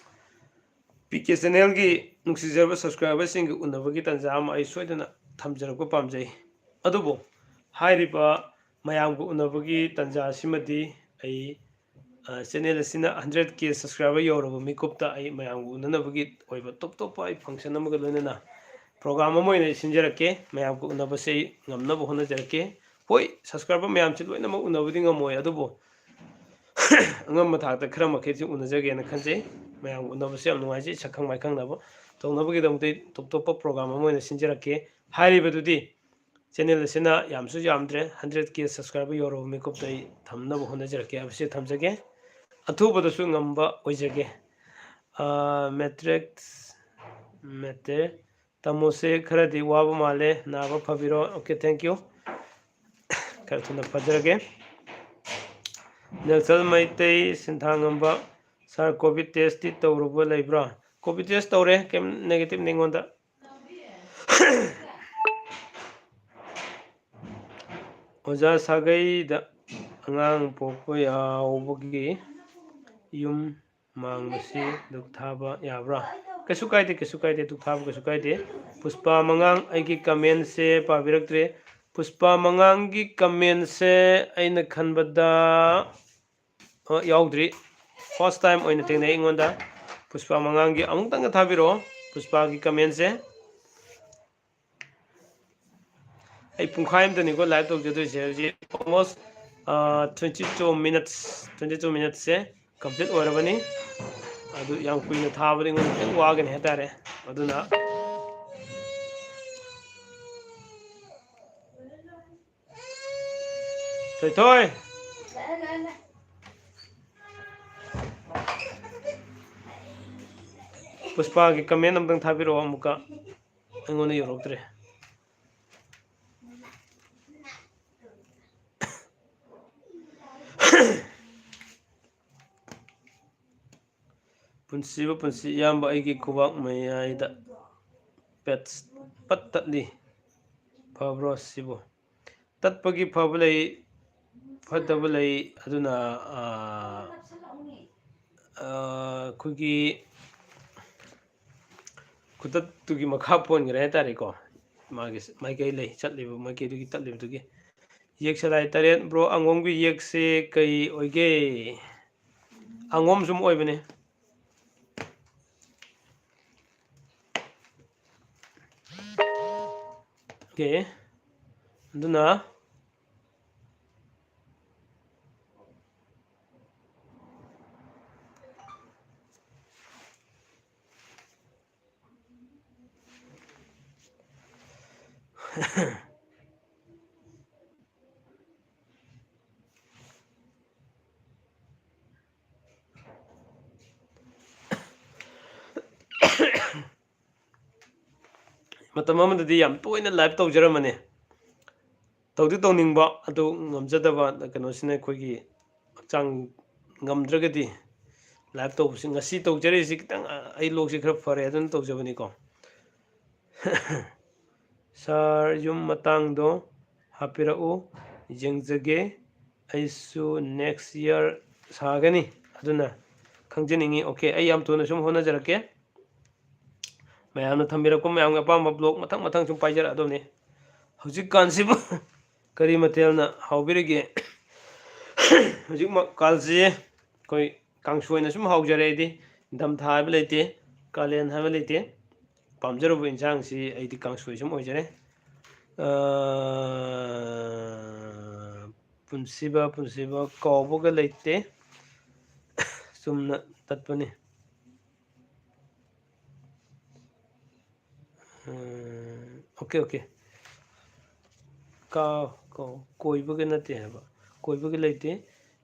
ꯄꯤ ꯀꯦ ꯆꯦꯅꯦꯜꯒꯤ ꯅꯨꯡꯁꯤꯖꯔꯕ ꯁꯕꯁꯀ꯭ꯔꯥꯏꯕꯔꯁꯤꯡꯒ ꯎꯅꯕꯒꯤ ꯇꯥꯟꯖꯥ ꯑꯃ ꯑꯩ ꯁꯣꯏꯗꯅ ꯊꯝꯖꯔꯛꯄ ꯄꯥꯝꯖꯩ꯫ ꯑꯗꯨꯕꯨ ꯍꯥꯏꯔꯤꯕ ꯃꯌꯥꯝꯒ ꯎꯅꯕꯒꯤ ꯇꯥꯟꯖꯥ ꯑꯁꯤꯃꯗꯤ ꯑꯩ, ꯑ, ꯆꯦꯅꯦꯜ ꯑꯁꯤꯅ ꯍꯟꯗ꯭ꯔꯦꯠ ꯀꯦ ꯁꯕꯁꯀ꯭ꯔꯥꯏꯕꯔ ꯌꯧꯔꯕ ꯃꯤꯀꯨꯞꯇ ꯑꯩ ꯃꯌꯥꯝꯒ ꯎꯅꯅꯕꯒꯤ ꯑꯣꯏꯕ ꯇꯣꯞ ꯇꯣꯞꯄ ꯑꯩ ꯐꯪꯁꯟ ꯑꯃꯒ ꯂꯣꯏꯅꯅ ꯄ꯭ꯔꯣꯒ꯭ꯔꯥꯝ ꯑꯃ ꯑꯣꯏꯅ ꯑꯩ ꯁꯤꯟꯖꯔꯛꯀꯦ꯫ ꯃꯌꯥꯝꯒ ꯎꯅꯕꯁꯦ ꯑꯩ ꯉꯝꯅꯕ ꯍꯣꯠꯅꯖꯔꯛꯀꯦ꯫ ꯍꯣꯏ, ꯁꯕꯁꯀ꯭ꯔꯥꯏꯕꯔ ꯃꯌꯥꯝꯁꯤ ꯂꯣꯏꯅꯃꯛ ꯎꯅꯕꯗꯤ ꯉꯝꯃꯣꯏ, ꯑꯗꯨꯕꯨ ꯑꯉꯝꯕ ꯊꯥꯛꯇ ꯈꯔ ꯃꯈꯩꯁꯤ ꯎꯅꯖꯒꯦꯅ ꯈꯟꯖꯩ꯫ ꯃꯌꯥꯝꯒ ꯎꯅꯕꯁꯦ ꯌꯥꯝ ꯅꯨꯡꯉꯥꯏꯖꯩ, ꯁꯛꯈꯪ ꯃꯥꯏꯈꯪꯅꯕ ꯇꯧꯅꯕꯒꯤꯗꯃꯛꯇ ꯑꯩ ꯇꯣꯞ ꯇꯣꯞꯄ ꯄ꯭ꯔꯣꯒ꯭ꯔꯥꯝ ꯑꯃ ꯑꯣꯏꯅ ꯁꯤꯟꯖꯔꯛꯀꯦ꯫ ꯍꯥꯏꯔꯤꯕꯗꯨꯗꯤ ꯆꯦꯅꯦꯜ ꯑꯁꯤꯅ ꯌꯥꯝꯁꯨ ꯌꯥꯝꯗ꯭ꯔꯦ, ꯍꯟꯗ꯭ꯔꯦꯠ ꯀꯦ ꯁꯕꯁꯀ꯭ꯔꯥꯏꯕꯔ ꯌꯧꯔꯕ ꯃꯤꯀꯨꯞꯇ ꯑꯩ ꯊꯝꯅꯕ ꯍꯣꯠꯅꯖꯔꯛꯀꯦ ꯍꯥꯏꯕꯁꯤ ꯊꯝꯖꯒꯦ꯫ ꯑꯊꯨꯕꯗꯁꯨ ꯉꯝꯕ ꯑꯣꯏꯖꯒꯦ꯫ ꯑꯥ, ꯃꯦꯇ꯭ꯔꯤꯛꯁ, ꯃꯦꯇ꯭ꯔꯤꯛ, ꯇꯥꯃꯣꯁꯦ ꯈꯔꯗꯤ ꯋꯥꯕ ꯃꯥꯜꯂꯦ, ꯅꯥꯕ ꯐꯕꯤꯔꯣ꯫ Okay, thank you꯫ ꯈꯔ ꯊꯨꯅ ꯐꯖꯔꯒꯦ꯫ ꯅꯦꯜꯁꯟ ꯃꯩꯇꯩ, ꯁꯤꯟꯊꯥꯉꯝꯕ, ꯁꯥꯔ, ꯀꯣꯚꯤꯗ ꯇꯦꯁꯇꯤ ꯇꯧꯔꯨꯕ ꯂꯩꯕ꯭ꯔꯥ? ꯀꯣꯚꯤꯗ ꯇꯦꯁ ꯇꯧꯔꯦ, ꯀꯩꯝ ꯅꯦꯒꯦꯇꯤꯚꯅꯤ ꯑꯩꯉꯣꯟꯗ꯫ ꯑꯣꯖꯥ, ꯁꯥꯒꯩꯗ ꯑꯉꯥꯡ ꯄꯣꯛꯄ ꯌꯥꯎꯕꯒꯤ ꯌꯨꯝ ꯃꯥꯡꯕꯁꯤ ꯙꯨꯛ ꯊꯥꯕ ꯌꯥꯕ꯭ꯔꯥ? ꯀꯩꯁꯨ ꯀꯥꯏꯗꯦ, ꯀꯩꯁꯨ ꯀꯥꯏꯗꯦ, ꯙꯨꯛ ꯊꯥꯕ ꯀꯩꯁꯨ ꯀꯥꯏꯗꯦ꯫ ꯄꯨꯁꯄꯥ ꯃꯉꯥꯡ ꯑꯩꯒꯤ ꯀꯃꯦꯟꯁꯦ ꯄꯥꯕꯤꯔꯛꯇ꯭ꯔꯦ꯫ ꯄꯨꯁꯄꯥ ꯃꯉꯥꯡꯒꯤ ꯀꯃꯦꯟꯁꯦ ꯑꯩꯅ ꯈꯟꯕꯗ, ꯑ, ꯌꯥꯎꯗ꯭ꯔꯤ꯫ First time ꯑꯣꯏꯅ ꯊꯦꯡꯅꯩ ꯑꯩꯉꯣꯟꯗ꯫ ꯄꯨꯁꯄꯥ ꯃꯉꯥꯡꯒꯤ ꯑꯃꯨꯛꯇꯪꯒ ꯊꯥꯕꯤꯔꯛꯑꯣ, ꯄꯨꯁꯄꯥꯒꯤ ꯀꯃꯦꯟꯁꯦ꯫ ꯑꯩ ꯄꯨꯡꯈꯥꯏ ꯑꯃꯇꯅꯤꯀꯣ live ꯇꯧꯖꯗꯣꯏꯁꯦ꯫ ꯍꯧꯖꯤꯛ almost twenty two minutes, twenty two minutes ꯁꯦ complete ꯑꯣꯏꯔꯕꯅꯤ꯫ ꯑꯗꯨ ꯌꯥꯝ ꯀꯨꯏꯅ ꯊꯥꯕꯗꯤ ꯑꯩꯉꯣꯟꯗ ꯈꯤꯇꯪ ꯋꯥꯒꯅꯤ ꯍꯥꯏꯇꯥꯔꯦ꯫ ꯑꯗꯨꯅ ꯊꯣꯏꯊꯣꯏ, ꯄꯨꯁꯄꯥꯒꯤ comment ꯑꯝꯇꯪ ꯊꯥꯕꯤꯔꯛꯑꯣ꯫ ꯑꯃꯨꯛꯀ ꯑꯩꯉꯣꯟꯗ ꯌꯧꯔꯛꯇ꯭ꯔꯦ꯫ ꯄꯨꯟꯁꯤꯕ ꯄꯨꯟꯁꯤ ꯏꯌꯥꯝꯕ, ꯑꯩꯒꯤ ꯈꯨꯕꯥꯛ ꯃꯌꯥꯏꯗ ꯄꯦꯠꯁ ꯄꯠ ꯇꯠꯂꯤ꯫ ꯐꯕ꯭ꯔꯣ ꯁꯤꯕꯨ? ꯇꯠꯄꯒꯤ ꯐꯕ ꯂꯩ, ꯐꯠꯇꯕ ꯂꯩ꯫ ꯑꯗꯨꯅ, ꯑꯥ, ꯑꯥ, ꯑꯩꯈꯣꯏꯒꯤ ꯈꯨꯇꯠꯇꯨꯒꯤ ꯃꯈꯥ ꯄꯣꯟꯈ꯭ꯔꯦ ꯍꯥꯏꯇꯥꯔꯦꯀꯣ꯫ ꯃꯥꯒꯤ ꯃꯥꯏꯀꯩ ꯂꯩ, ꯆꯠꯂꯤꯕ ꯃꯥꯏꯀꯩꯗꯨꯒꯤ, ꯇꯠꯂꯤꯕꯗꯨꯒꯤ꯫ ꯌꯦꯛ ꯁꯂꯥꯏ ꯇꯔꯦꯠ꯫ Bro, ꯑꯉꯣꯝꯒꯤ ꯌꯦꯛꯁꯦ ꯀꯩ ꯑꯣꯏꯒꯦ? ꯑꯉꯣꯝ ꯁꯨꯝ ꯑꯣꯏꯕꯅꯦ꯫ Okay꯫ ꯑꯗꯨꯅ ꯃꯇꯝ ꯑꯃꯗꯗꯤ ꯌꯥꯝ ꯇꯣꯏꯅ live ꯇꯧꯖꯔꯝꯕꯅꯦ꯫ ꯇꯧꯗꯤ ꯇꯧꯅꯤꯡꯕ, ꯑꯗꯨ ꯉꯝꯖꯗꯕ ꯀꯩꯅꯣꯁꯤꯅ, ꯑꯩꯈꯣꯏꯒꯤ ꯍꯛꯆꯥꯡ ꯉꯝꯗ꯭ꯔꯒꯗꯤ live ꯇꯧꯕꯁꯤ, ꯉꯁꯤ ꯇꯧꯖꯔꯤꯁꯤ ꯈꯤꯇꯪ, ꯑ, ꯑꯩ ꯂꯣꯛꯁꯤ ꯈꯔ ꯐꯔꯦ ꯑꯗꯨꯅ ꯇꯧꯖꯕꯅꯤꯀꯣ꯫ Sir, ꯌꯨꯝ ꯃꯇꯥꯡꯗꯣ ꯍꯥꯞꯄꯤꯔꯛꯎ, ꯌꯦꯡꯖꯒꯦ꯫ ꯑꯩꯁꯨ next year ꯁꯥꯒꯅꯤ, ꯑꯗꯨꯅ ꯈꯪꯖꯅꯤꯡꯉꯤ꯫ Okay, ꯑꯩ ꯌꯥꯝ ꯊꯨꯅ ꯁꯨꯝ ꯍꯣꯠꯅꯖꯔꯛꯀꯦ꯫ ꯃꯌꯥꯝꯅ ꯊꯝꯕꯤꯔꯛꯄ ꯃꯌꯥꯝꯒꯤ ꯑꯄꯥꯝꯕ vlog ꯃꯊꯪ ꯃꯊꯪ ꯁꯨꯝ ꯄꯥꯏꯖꯔꯛꯑꯗꯕꯅꯤ꯫ ꯍꯧꯖꯤꯛꯀꯥꯟꯁꯤꯕꯨ ꯀꯔꯤ ꯃꯊꯦꯜꯅ ꯍꯥꯎꯕꯤꯔꯤꯒꯦ? ꯍꯧꯖꯤꯛ ꯀꯥꯜꯁꯤ ꯑꯩꯈꯣꯏ ꯀꯥꯡꯁꯣꯏꯅ ꯁꯨꯝ ꯍꯥꯎꯖꯔꯦ꯫ ꯑꯩꯗꯤ ꯅꯤꯡꯊꯝꯊꯥ ꯍꯥꯏꯕ ꯂꯩꯇꯦ, ꯀꯥꯂꯦꯟ ꯍꯥꯏꯕ ꯂꯩꯇꯦ꯫ ꯄꯥꯝꯖꯔꯨꯕ ꯏꯟꯁꯥꯡꯁꯤ ꯑꯩꯗꯤ ꯀꯥꯡꯁꯣꯏ ꯁꯨꯝ ꯑꯣꯏꯖꯔꯦ꯫ ꯑ, ꯄꯨꯟꯁꯤꯕ, ꯄꯨꯟꯁꯤꯕ ꯀꯥꯎꯕꯒ ꯂꯩꯇꯦ, ꯆꯨꯝꯅ ꯇꯠꯄꯅꯤ꯫ ꯑ, OK, OK꯫ ꯀꯥꯎ, ꯀꯥꯎ, ꯀꯣꯏꯕꯒ ꯅꯠꯇꯦ ꯍꯥꯏꯕ, ꯀꯣꯏꯕꯒ ꯂꯩꯇꯦ,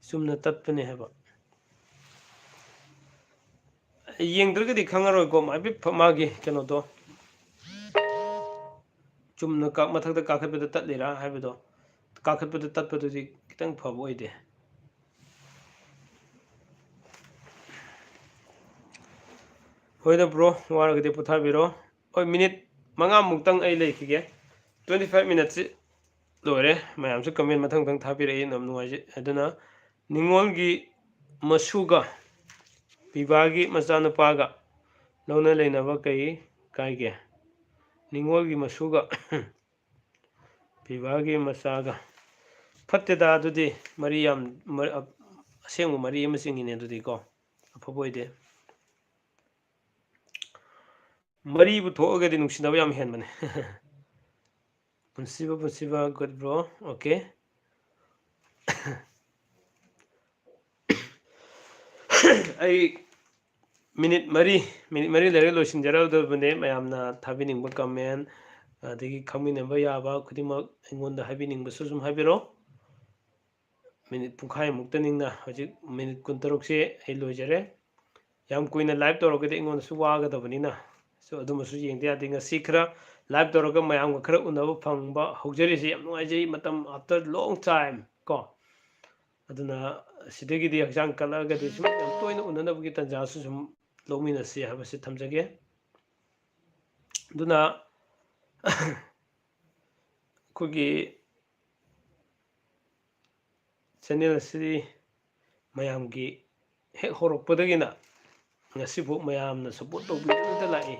ꯆꯨꯝꯅ ꯇꯠꯄꯅꯦ ꯍꯥꯏꯕ꯫ ꯌꯦꯡꯗ꯭ꯔꯒꯗꯤ ꯈꯪꯉꯔꯣꯏꯀꯣ, ꯍꯥꯏꯐꯦꯠ ꯐ-, ꯃꯥꯒꯤ ꯀꯩꯅꯣꯗꯣ꯫ ꯆꯨꯝꯅ ꯀꯥ-, ꯃꯊꯛꯇ ꯀꯥꯈꯠꯄꯗ ꯇꯠꯂꯤꯔꯥ ꯍꯥꯏꯕꯗꯣ, ꯀꯥꯈꯠꯄꯗ ꯇꯠꯄꯗꯨꯗꯤ ꯈꯤꯇꯪ ꯐꯕ ꯑꯣꯏꯗꯦ꯫ ꯍꯣꯏꯗ bro, ꯋꯥꯔꯒꯗꯤ ꯄꯣꯊꯥꯕꯤꯔꯣ꯫ ꯍꯣꯏ, minute ꯃꯉꯥꯃꯨꯛꯇꯪ ꯑꯩ ꯂꯩꯈꯤꯒꯦ꯫ Twenty five minutesꯁꯤ ꯂꯣꯏꯔꯦ꯫ ꯃꯌꯥꯝꯁꯨ comment ꯃꯊꯪ ꯃꯊꯪ ꯊꯥꯕꯤꯔꯛꯏ, ꯌꯥꯝ ꯅꯨꯡꯉꯥꯏꯖꯩ꯫ ꯑꯗꯨꯅ ꯅꯤꯉꯣꯜꯒꯤ ꯃꯁꯨꯒ ꯄꯤꯕꯥꯒꯤ ꯃꯆꯥꯅꯨꯄꯥꯒ ꯂꯧꯅ ꯂꯩꯅꯕ ꯀꯩ ꯀꯥꯏꯒꯦ? ꯅꯤꯉꯣꯜꯒꯤ ꯃꯁꯨꯒ ꯄꯤꯕꯥꯒꯤ ꯃꯆꯥꯒ꯫ ꯐꯠꯇꯦꯗ, ꯑꯗꯨꯗꯤ ꯃꯔꯤ ꯌꯥꯝ, ꯃ-, ꯑ-, ꯑꯁꯦꯡꯕ ꯃꯔꯤ ꯑꯃ ꯆꯤꯡꯉꯤꯅꯦ ꯑꯗꯨꯗꯤꯀꯣ꯫ ꯑꯐꯕ ꯑꯣꯏꯗꯦ꯫ ꯃꯔꯤꯕꯨ ꯊꯣꯛꯑꯒꯗꯤ ꯅꯨꯡꯁꯤꯅꯕ ꯌꯥꯝ ꯍꯦꯟꯕꯅꯦ꯫ ꯄꯨꯟꯁꯤꯕ, ꯄꯨꯟꯁꯤꯕ, good bro, OK꯫ ꯑꯩ minute ꯃꯔꯤ, minute ꯃꯔꯤ ꯂꯩꯔꯒ ꯂꯣꯏꯁꯤꯟꯖꯔꯗꯕꯅꯦ꯫ ꯃꯌꯥꯝꯅ ꯊꯥꯕꯤꯅꯤꯡꯕ comment, ꯑꯗꯒꯤ ꯈꯪꯃꯤꯟꯅꯕ ꯌꯥꯕ ꯈꯨꯗꯤꯡꯃꯛ ꯑꯩꯉꯣꯟꯗ ꯍꯥꯏꯕꯤꯅꯤꯡꯕꯁꯨ ꯑꯗꯨꯝ ꯍꯥꯏꯕꯤꯔꯣ꯫ Minute ꯄꯨꯡꯈꯥꯏꯃꯨꯛꯇꯅꯤꯅ ꯍꯧꯖꯤꯛ minute ꯀꯨꯟꯇꯔꯨꯛꯁꯦ ꯑꯩ ꯂꯣꯏꯖꯔꯦ꯫ ꯌꯥꯝ ꯀꯨꯏꯅ live ꯇꯧꯔꯒꯗꯤ ꯑꯩꯉꯣꯟꯗꯁꯨ ꯋꯥꯒꯗꯕꯅꯤꯅ, so ꯑꯗꯨꯃꯁꯨ ꯌꯦꯡꯗ ꯌꯥꯗꯦ꯫ ꯉꯁꯤ ꯈꯔ live ꯇꯧꯔꯒ ꯃꯌꯥꯝꯒ ꯈꯔ ꯎꯅꯕ ꯐꯪꯕ ꯍꯧꯖꯔꯤꯁꯦ ꯌꯥꯝ ꯅꯨꯡꯉꯥꯏꯖꯩ, ꯃꯇꯝ after long time ꯀꯣ꯫ ꯑꯗꯨꯅ ꯁꯤꯗꯒꯤꯗꯤ ꯍꯛꯆꯥꯡ ꯀꯜꯂꯛꯑꯒꯗꯤ ꯁꯨꯝ ꯌꯥꯝ ꯇꯣꯏꯅ ꯎꯅꯅꯕꯒꯤ ꯇꯥꯟꯖꯥꯁꯨ ꯁꯨꯝ ꯂꯧꯃꯤꯟꯅꯁꯤ ꯍꯥꯏꯕꯁꯤ ꯊꯝꯖꯒꯦ꯫ ꯑꯗꯨꯅ ꯑꯩꯈꯣꯏꯒꯤ channel ꯑꯁꯤꯗꯤ ꯃꯌꯥꯝꯒꯤ ꯍꯦꯛ ꯍꯧꯔꯛꯄꯗꯒꯤꯅ ꯉꯁꯤꯐꯥꯎ ꯃꯌꯥꯝꯅ support ꯇꯧꯕꯤꯗꯨꯅꯇ ꯂꯥꯛꯏ꯫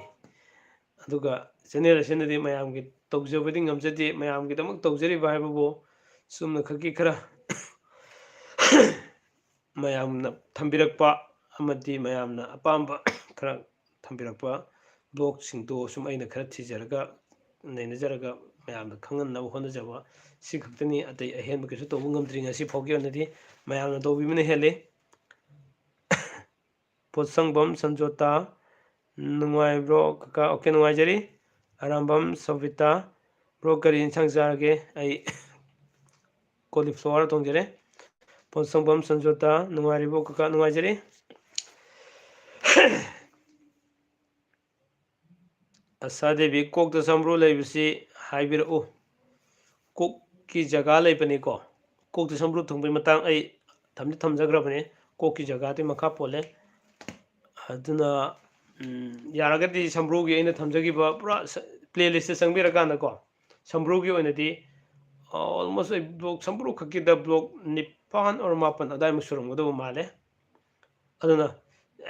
ꯑꯗꯨꯒ channel ꯑꯁꯤꯅꯗꯤ ꯃꯌꯥꯝꯒꯤ ꯇꯧꯖꯕꯗꯤ ꯉꯝꯖꯗꯦ, ꯃꯌꯥꯝꯒꯤꯗꯃꯛ ꯇꯧꯖꯔꯤꯕ ꯍꯥꯏꯕꯕꯨ ꯆꯨꯝꯅ ꯈꯛꯀꯤ ꯈꯔ ꯃꯌꯥꯝꯅ ꯊꯝꯕꯤꯔꯛꯄ ꯑꯃꯗꯤ ꯃꯌꯥꯝꯅ ꯑꯄꯥꯝꯕ ꯈꯔ ꯊꯝꯕꯤꯔꯛꯄ blogꯁꯤꯡꯗꯣ ꯁꯨꯝ ꯑꯩꯅ ꯈꯔ ꯊꯤꯖꯔꯒ, ꯅꯩꯅꯖꯔꯒ ꯃꯌꯥꯝꯗ ꯈꯪꯍꯟꯅꯕ ꯍꯣꯠꯅꯖꯕ ꯁꯤ ꯈꯛꯇꯅꯤ꯫ ꯑꯇꯩ ꯑꯍꯦꯟꯕ ꯀꯩꯁꯨ ꯇꯧꯕ ꯉꯝꯗ꯭ꯔꯤ꯫ ꯉꯁꯤ ꯐꯥꯎꯒꯤ ꯑꯣꯏꯅꯗꯤ ꯃꯌꯥꯝꯅ ꯇꯧꯕꯤꯕꯅ ꯍꯦꯜꯂꯤ꯫ ꯄꯣꯠꯁꯪꯕꯝ ꯁꯟꯖꯣꯇꯥ, ꯅꯨꯡꯉꯥꯏꯕ꯭ꯔꯣ ꯀꯀꯥ? ꯑꯣꯀꯦ, ꯅꯨꯡꯉꯥꯏꯖꯔꯤ꯫ ꯑꯔꯥꯝꯕꯝ ꯁꯣꯕꯤꯇꯥ, ꯕ꯭ꯔꯣ ꯀꯔꯤ ꯏꯟꯁꯥꯡ ꯆꯥꯔꯒꯦ? ꯑꯩ ꯀꯣꯂꯤꯐ꯭ꯂꯥꯋꯔ ꯊꯣꯡꯖꯔꯦ꯫ ꯄꯣꯠꯁꯪꯕꯝ ꯁꯟꯖꯣꯇꯥ, ꯅꯨꯡꯉꯥꯏꯔꯤꯕꯣ ꯀꯀꯥ? ꯅꯨꯡꯉꯥꯏꯖꯔꯤ꯫ ꯑꯁꯥ ꯗꯦꯕꯤ, ꯀꯣꯛꯇ ꯁꯝꯕ꯭ꯔꯨ ꯂꯩꯕꯁꯤ ꯍꯥꯏꯕꯤꯔꯛꯎ꯫ ꯀꯣꯛꯀꯤ ꯖꯒꯥ ꯂꯩꯕꯅꯤꯀꯣ꯫ ꯀꯣꯛꯇ ꯁꯝꯕ꯭ꯔꯨ ꯊꯨꯡꯕꯒꯤ ꯃꯇꯥꯡ ꯑꯩ ꯊꯝꯗꯤ ꯊꯝꯖꯈ꯭ꯔꯕꯅꯤ꯫ ꯀꯣꯛꯀꯤ ꯖꯒꯥꯗꯨꯒꯤ ꯃꯈꯥ ꯄꯣꯜꯂꯦ꯫ ꯑꯗꯨꯅ, ꯎꯝ, ꯌꯥꯔꯒꯗꯤ ꯁꯝꯕ꯭ꯔꯨꯒꯤ ꯑꯩꯅ ꯊꯝꯖꯈꯤꯕ ꯄꯨꯔꯥ ꯁ-, playlist ꯆꯪꯕꯤꯔꯀꯥꯟꯗꯀꯣ, ꯁꯝꯕ꯭ꯔꯨꯒꯤ ꯑꯣꯏꯅꯗꯤ almost ꯑꯩ vlog ꯁꯝꯕ꯭ꯔꯨ ꯈꯛꯀꯤꯗ vlog ꯅꯤꯄꯥꯟ or ꯃꯥꯄꯟ ꯑꯗꯨꯋꯥꯏꯃꯨꯛ ꯁꯨꯔꯝꯒꯗꯧꯕ ꯃꯥꯜꯂꯦ꯫ ꯑꯗꯨꯅ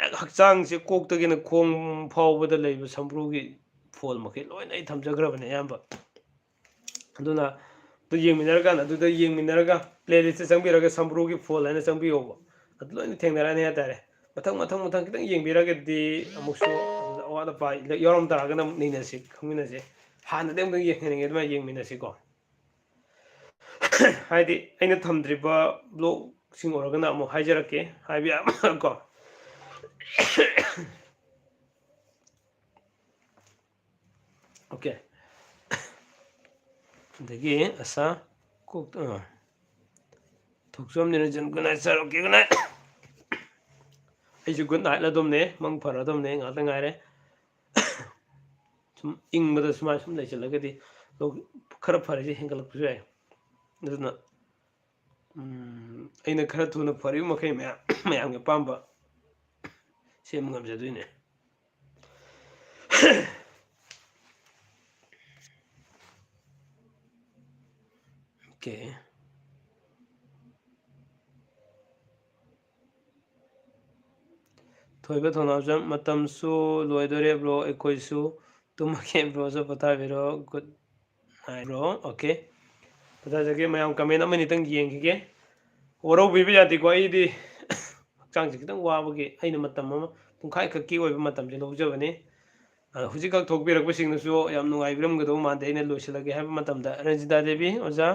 ꯍꯦꯛ ꯍꯛꯆꯥꯡꯁꯦ ꯀꯣꯛꯇꯒꯤꯅ ꯈꯣꯡ ꯐꯥꯎꯕꯗ ꯂꯩꯕ ꯁꯝꯕ꯭ꯔꯨꯒꯤ ꯐꯣꯜ ꯃꯈꯩ ꯂꯣꯏꯅ ꯑꯩ ꯊꯝꯖꯈ꯭ꯔꯕꯅꯦ ꯑꯌꯥꯝꯕ꯫ ꯑꯗꯨꯅ ꯑꯗꯨ ꯌꯦꯡꯃꯤꯟꯅꯔꯀꯥꯟꯗ, ꯑꯗꯨꯗ ꯌꯦꯡꯃꯤꯟꯅꯔꯒ playlist ꯆꯪꯕꯤꯔꯒ ꯁꯝꯕ꯭ꯔꯨꯒꯤ ꯐꯣꯜ ꯍꯥꯏꯅ ꯆꯪꯕꯤꯌꯣꯕ꯫ ꯑꯗꯨ ꯂꯣꯏꯅ ꯊꯦꯡꯅꯔꯛꯑꯅꯤ ꯍꯥꯏꯇꯥꯔꯦ꯫ ꯃꯊꯪ, ꯃꯊꯪ, ꯃꯊꯪ ꯈꯤꯇꯪ ꯌꯦꯡꯕꯤꯔꯒꯗꯤ ꯑꯃꯨꯛꯁꯨ ꯑꯗꯨꯗ ꯑꯋꯥꯠ ꯑꯄꯥ ꯌꯥꯎꯔꯝ ꯇꯥꯔꯒꯅ ꯑꯃꯨꯛ ꯅꯩꯅꯁꯤ, ꯈꯪꯃꯤꯟꯅꯁꯤ꯫ ꯍꯥꯟꯅꯗꯤ ꯑꯃꯨꯛꯇꯪ ꯌꯦꯡꯍꯟꯅꯤꯡꯉꯦ, ꯑꯗꯨꯃꯥꯏꯅ ꯌꯦꯡꯃꯤꯟꯅꯁꯤꯀꯣ꯫ ꯍꯥꯏꯗꯤ ꯑꯩꯅ ꯊꯝꯗ꯭ꯔꯤꯕ vlogꯁꯤꯡ ꯑꯣꯏꯔꯒꯅ ꯑꯃꯨꯛ ꯍꯥꯏꯖꯔꯛꯀꯦ, ꯍꯥꯏꯕ ꯌꯥꯕ ꯀꯣ꯫ ꯑꯣꯀꯦ꯫ ꯑꯗꯒꯤ ꯑꯁꯥ ꯀꯣꯛ-, ꯑ, ꯊꯣꯛꯆꯣꯝ ꯅꯤꯔꯟꯖꯟ, good night sir, okay, good night꯫ ꯑꯩꯁꯨ good night ꯑꯗꯨꯝꯅꯦ, ꯃꯪ ꯐꯔꯗꯕꯅꯦ, ꯉꯥꯛꯇ ꯉꯥꯏꯔꯦ꯫ ꯁꯨꯝ ꯏꯪꯕꯗ ꯁꯨꯃꯥꯏꯅ ꯁꯨꯝ ꯂꯩꯁꯤꯜꯂꯒꯗꯤ ꯂꯣꯛ ꯈꯔ ꯐꯔꯤꯁꯦ ꯍꯦꯟꯒꯠꯂꯛꯄꯁꯨ ꯌꯥꯏ꯫ ꯑꯗꯨꯅ, ꯎꯝ, ꯑꯩꯅ ꯈꯔ ꯊꯨꯅ ꯐꯔꯤꯕ ꯃꯈꯩ ꯃꯌꯥꯝ, ꯃꯌꯥꯝꯒꯤ ꯑꯄꯥꯝꯕ ꯁꯦꯝꯕ ꯉꯝꯖꯗꯣꯏꯅꯦ꯫ ꯑꯣꯀꯦ꯫ ꯊꯣꯏꯕ ꯊꯧꯅꯥꯎꯖꯝ, ꯃꯇꯝꯁꯨ ꯂꯣꯏꯗꯣꯔꯦ bro, ꯑꯩꯈꯣꯏꯁꯨ ꯇꯨꯝꯃꯒꯦ, broꯁꯨ ꯄꯣꯊꯥꯕꯤꯔꯣ, good night bro꯫ ꯑꯣꯀꯦ, ꯄꯣꯊꯥꯖꯒꯦ꯫ ꯃꯌꯥꯝ comment ꯑꯃꯅꯤꯇꯪ ꯌꯦꯡꯈꯤꯒꯦ꯫ ꯋꯥꯔꯧꯕꯤꯕ ꯌꯥꯗꯦꯀꯣ, ꯑꯩꯗꯤ ꯍꯛꯆꯥꯡꯁꯦ ꯈꯤꯇꯪ ꯋꯥꯕꯒꯤ ꯑꯩꯅ ꯃꯇꯝ ꯑꯃ ꯄꯨꯡꯈꯥꯏ ꯈꯛꯀꯤ ꯑꯣꯏꯕ ꯃꯇꯝꯁꯦ ꯂꯧꯖꯕꯅꯤ꯫ ꯑ, ꯍꯧꯖꯤꯛꯈꯛ ꯊꯣꯛꯄꯤꯔꯛꯄꯁꯤꯡꯅꯁꯨ ꯌꯥꯝ ꯅꯨꯡꯉꯥꯏꯕꯤꯔꯝꯒꯗꯧꯕ ꯃꯥꯟꯗꯦ꯫ ꯑꯩꯅ ꯂꯣꯏꯁꯤꯜꯂꯒꯦ ꯍꯥꯏꯕ ꯃꯇꯝꯗ, ꯔꯟꯖꯤꯇꯥ ꯗꯦꯕꯤ, ꯑꯣꯖꯥ,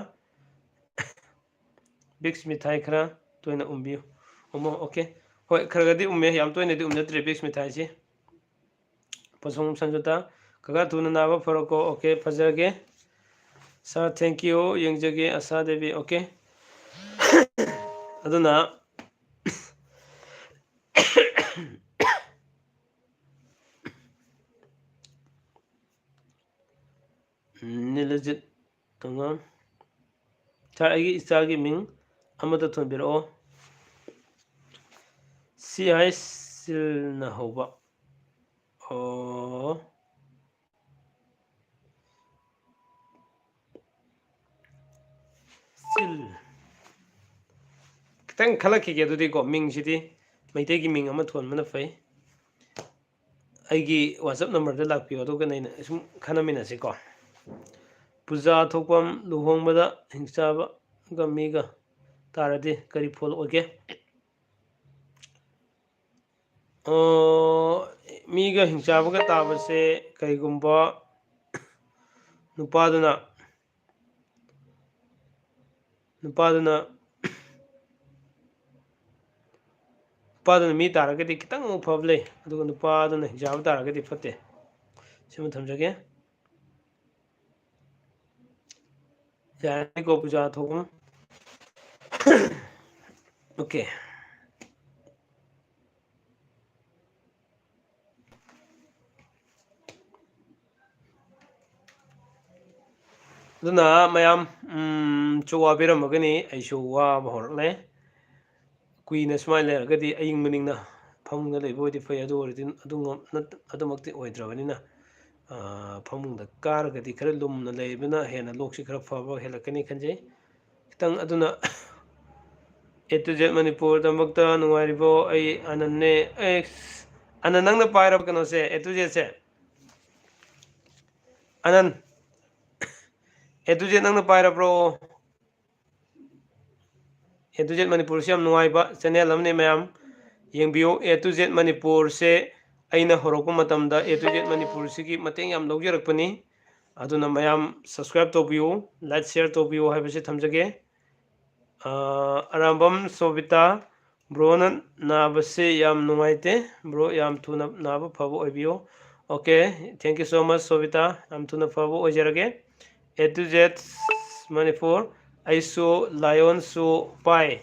ꯕꯤꯛꯁ ꯃꯤꯊꯥꯏ ꯈꯔ ꯇꯣꯏꯅ ꯎꯝꯕꯤꯌꯨ꯫ ꯎꯝꯃꯣ, okay꯫ ꯍꯣꯏ, ꯈꯔ ꯈꯔꯗꯤ ꯎꯝꯃꯦ, ꯌꯥꯝ ꯇꯣꯏꯅꯗꯤ ꯎꯝꯅꯗ꯭ꯔꯦ ꯕꯤꯛꯁ ꯃꯤꯊꯥꯏꯁꯤ꯫ ꯄꯣꯁꯣꯝ ꯁꯟꯖꯨꯇꯥ, ꯀꯀꯥ ꯊꯨꯅ ꯅꯥꯕ ꯐꯔꯣꯀꯣ꯫ Okay, ꯐꯖꯔꯒꯦ꯫ Sir, thank you꯫ ꯌꯦꯡꯖꯒꯦ, ꯑꯁꯥ ꯗꯦꯕꯤ꯫ Okay꯫ ꯑꯗꯨꯅ, ꯅꯤꯂꯖꯤꯠ ꯊꯣꯡꯉꯥꯝ꯫ Sir, ꯑꯩꯒꯤ ꯏꯆꯥꯒꯤ ꯃꯤꯡ ꯑꯃꯇ ꯊꯣꯟꯕꯤꯔꯛꯑꯣ꯫ ꯁꯤ ꯍꯩꯁ ꯁꯤꯜꯅ ꯍꯧꯕ꯫ ꯑꯣ꯫ ꯁꯤꯜ꯫ ꯈꯤꯇꯪ ꯈꯜꯂꯛꯈꯤꯒꯦ ꯑꯗꯨꯗꯤꯀꯣ, ꯃꯤꯡꯁꯤꯗꯤ ꯃꯩꯇꯩꯒꯤ ꯃꯤꯡ ꯑꯃ ꯊꯣꯟꯕꯅ ꯐꯩ꯫ ꯑꯩꯒꯤ WhatsApp numberꯗ ꯂꯥꯛꯄꯤꯌꯣ, ꯑꯗꯨꯒ ꯑꯩꯅ ꯁꯨꯝ ꯈꯟꯅꯃꯤꯟꯅꯁꯤꯀꯣ꯫ ꯄꯨꯖꯥ ꯊꯣꯛꯄꯝ, ꯂꯨꯍꯣꯡꯕꯗ ꯍꯤꯡꯆꯥꯕꯒ ꯃꯤꯒ ꯇꯥꯔꯗꯤ ꯀꯔꯤ ꯐꯣꯜ ꯑꯣꯏꯒꯦ? ꯑꯣ, ꯃꯤꯒ ꯍꯤꯡꯆꯥꯕꯒ ꯇꯥꯕꯁꯦ ꯀꯩꯒꯨꯝꯕ ꯅꯨꯄꯥꯗꯨꯅ, ꯅꯨꯄꯥꯗꯨꯅ, ꯅꯨꯄꯥꯗꯨꯅ ꯃꯤ ꯇꯥꯔꯒꯗꯤ ꯈꯤꯇꯪ ꯑꯃꯨꯛ ꯐꯕ ꯂꯩ, ꯑꯗꯨꯒ ꯅꯨꯄꯥꯗꯨꯅ ꯍꯤꯡꯆꯥꯕ ꯇꯥꯔꯒꯗꯤ ꯐꯠꯇꯦ꯫ ꯁꯤꯃ ꯊꯝꯖꯒꯦ꯫ ꯌꯥꯔꯅꯤꯀꯣ, ꯄꯨꯖꯥ ꯊꯣꯛꯄꯝ? Okay꯫ ꯑꯗꯨꯅ ꯃꯌꯥꯝ, ꯎꯝ, ꯆꯨ ꯋꯥꯕꯤꯔꯝꯃꯒꯅꯤ, ꯑꯩꯁꯨ ꯋꯥꯕ ꯍꯧꯔꯛꯂꯦ꯫ ꯀꯨꯏꯅ ꯁꯨꯃꯥꯏꯅ ꯂꯩꯔꯒꯗꯤ ꯑꯏꯪ ꯃꯅꯤꯡꯅ ꯐꯃꯨꯡꯗ ꯂꯩꯕ ꯑꯣꯏꯗꯤ ꯐꯩ, ꯑꯗꯨ ꯑꯣꯏꯔꯗꯤ ꯑꯗꯨ ꯉꯝ-, ꯅꯠ-, ꯑꯗꯨꯃꯛꯇꯤ ꯑꯣꯏꯗ꯭ꯔꯕꯅꯤꯅ, ꯑ, ꯐꯃꯨꯡꯗ ꯀꯥꯔꯒꯗꯤ ꯈꯔ ꯂꯨꯝꯅ ꯂꯩꯕꯅ ꯍꯦꯟꯅ ꯂꯣꯛꯁꯤ ꯈꯔ ꯐꯕ ꯍꯦꯜꯂꯛꯀꯅꯤ ꯈꯟꯖꯩ꯫ ꯈꯤꯇꯪ ꯑꯗꯨꯅ A to Z ꯃꯅꯤꯄꯨꯔ ꯗꯃꯛꯇ ꯅꯨꯡꯉꯥꯏꯔꯤꯕꯣ? ꯑꯩ ꯑꯅꯟꯅꯦ꯫ ꯑꯦꯁ, ꯑꯅꯟ, ꯅꯪꯅ ꯄꯥꯏꯔꯕ ꯀꯩꯅꯣꯁꯦ, A to Zꯁꯦ? ꯑꯅꯟ, A to Z ꯅꯪꯅ ꯄꯥꯏꯔꯕ꯭ꯔꯣ? A to Z ꯃꯅꯤꯄꯨꯔꯁꯦ ꯌꯥꯝ ꯅꯨꯡꯉꯥꯏꯕ channel ꯑꯃꯅꯤ ꯃꯌꯥꯝ꯫ ꯌꯦꯡꯕꯤꯌꯨ, A to Z ꯃꯅꯤꯄꯨꯔꯁꯦ ꯑꯩꯅ ꯍꯧꯔꯛꯄ ꯃꯇꯝꯗ A to Z ꯃꯅꯤꯄꯨꯔꯁꯤꯒꯤ ꯃꯇꯦꯡ ꯌꯥꯝ ꯂꯧꯖꯔꯛꯄꯅꯤ꯫ ꯑꯗꯨꯅ ꯃꯌꯥꯝ subscribe ꯇꯧꯕꯤꯌꯨ, like, share ꯇꯧꯕꯤꯌꯨ ꯍꯥꯏꯕꯁꯤ ꯊꯝꯖꯒꯦ꯫ ꯑꯥ, ꯑꯔꯥꯝꯕꯝ ꯁꯣꯕꯤꯇꯥ, bro ꯅ ꯅꯥꯕꯁꯦ ꯌꯥꯝ ꯅꯨꯡꯉꯥꯏꯇꯦ꯫ Bro, ꯌꯥꯝ ꯊꯨꯅ ꯅꯥꯕ ꯐꯕ ꯑꯣꯏꯕꯤꯌꯨ꯫ Okay, thank you so much, ꯁꯣꯕꯤꯇꯥ꯫ ꯌꯥꯝ ꯊꯨꯅ ꯐꯕ ꯑꯣꯏꯖꯔꯒꯦ꯫ A to Z ꯃꯅꯤꯄꯨꯔ, ꯑꯩꯁꯨ ꯂꯥꯏꯑꯣꯟꯁꯨ ꯄꯥꯏ꯫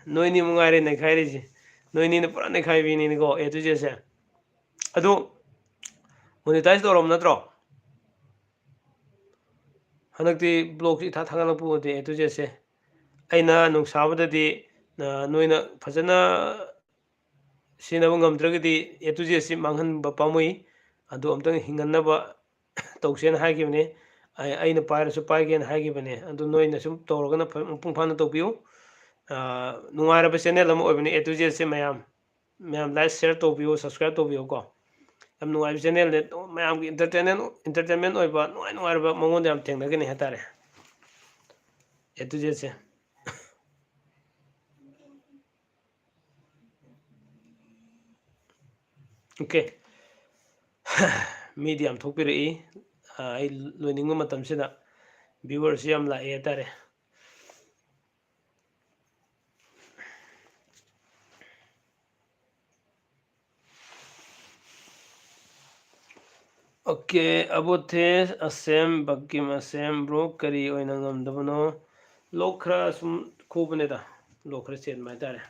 ꯅꯣꯏꯅꯤ ꯃꯉꯥꯏꯔꯦ ꯅꯩꯈꯥꯏꯔꯤꯁꯦ꯫ ꯅꯣꯏꯅꯤꯅ ꯄꯨꯔꯥ ꯅꯩꯈꯥꯏꯕꯤꯅꯤꯅꯦꯀꯣ, A to Z ꯁꯦ꯫ ꯑꯗꯨ monetize ꯇꯧꯔꯕ ꯅꯠꯇ꯭ꯔꯣ? ꯍꯟꯗꯛꯇꯤ vlog ꯁꯤ ꯏꯊꯥ ꯊꯥꯒꯠꯂꯛꯄ ꯎꯗꯦ, A to Z ꯁꯦ꯫ ꯑꯩꯅ ꯅꯨꯡꯁꯥꯕꯗꯗꯤ, ꯑ, ꯅꯣꯏꯅ ꯐꯖꯅ ꯁꯤꯖꯤꯟꯅꯕ ꯉꯝꯗ꯭ꯔꯒꯗꯤ A to Z ꯁꯤ ꯃꯥꯡꯍꯟꯕ ꯄꯥꯝꯃꯨꯏ꯫ ꯑꯗꯨ ꯑꯝꯇꯪ ꯍꯤꯡꯍꯟꯅꯕ ꯇꯧꯁꯦꯅ ꯍꯥꯏꯈꯤꯕꯅꯦ꯫ ꯑꯩ, ꯑꯩꯅ ꯄꯥꯏꯔꯁꯨ ꯄꯥꯏꯒꯦꯅ ꯍꯥꯏꯈꯤꯕꯅꯦ꯫ ꯑꯗꯨ ꯅꯣꯏꯅ ꯁꯨꯝ ꯇꯧꯔꯒꯅ ꯐ-, ꯃꯄꯨꯡ ꯐꯥꯅ ꯇꯧꯕꯤꯌꯨ꯫ ꯑ, ꯅꯨꯡꯉꯥꯏꯔꯕ channel ꯑꯃ ꯑꯣꯏꯕꯅꯤ A to Z ꯁꯦ ꯃꯌꯥꯝ꯫ ꯃꯌꯥꯝ like, share ꯇꯧꯕꯤꯌꯨ, subscribe ꯇꯧꯕꯤꯌꯨꯀꯣ꯫ ꯌꯥꯝ ꯅꯨꯡꯉꯥꯏꯕ channel ꯅꯦ꯫ ꯃꯌꯥꯝꯒꯤ entertainment, entertainment ꯑꯣꯏꯕ ꯅꯨꯡꯉꯥꯏ ꯅꯨꯡꯉꯥꯏꯔꯕ ꯃꯉꯣꯟꯗ ꯌꯥꯝ ꯊꯦꯡꯅꯒꯅꯤ ꯍꯥꯏꯇꯥꯔꯦ, A to Z say. Okay꯫ ꯃꯤꯗꯤ ꯌꯥꯝ ꯊꯣꯛꯄꯤꯔꯛꯏ꯫ ꯑ, ꯑꯩ ꯂꯣꯏꯅꯤꯡꯕ ꯃꯇꯝꯁꯤꯗ viewer ꯁꯤ ꯌꯥꯝ ꯂꯥꯛꯑꯦ ꯍꯥꯏꯇꯥꯔꯦ꯫ Okay, ꯑꯕꯣꯊꯦ ꯑꯁꯦꯝ, ꯕꯛꯀꯤꯝ ꯑꯁꯦꯝ, bro, ꯀꯔꯤ ꯑꯣꯏꯅ ꯉꯝꯗꯕꯅꯣ? Lock ꯈꯔ ꯁꯨꯝ ꯈꯨꯕꯅꯦꯗ, lock ꯈꯔ ꯆꯦꯟꯕ ꯍꯥꯏꯇꯥꯔꯦ꯫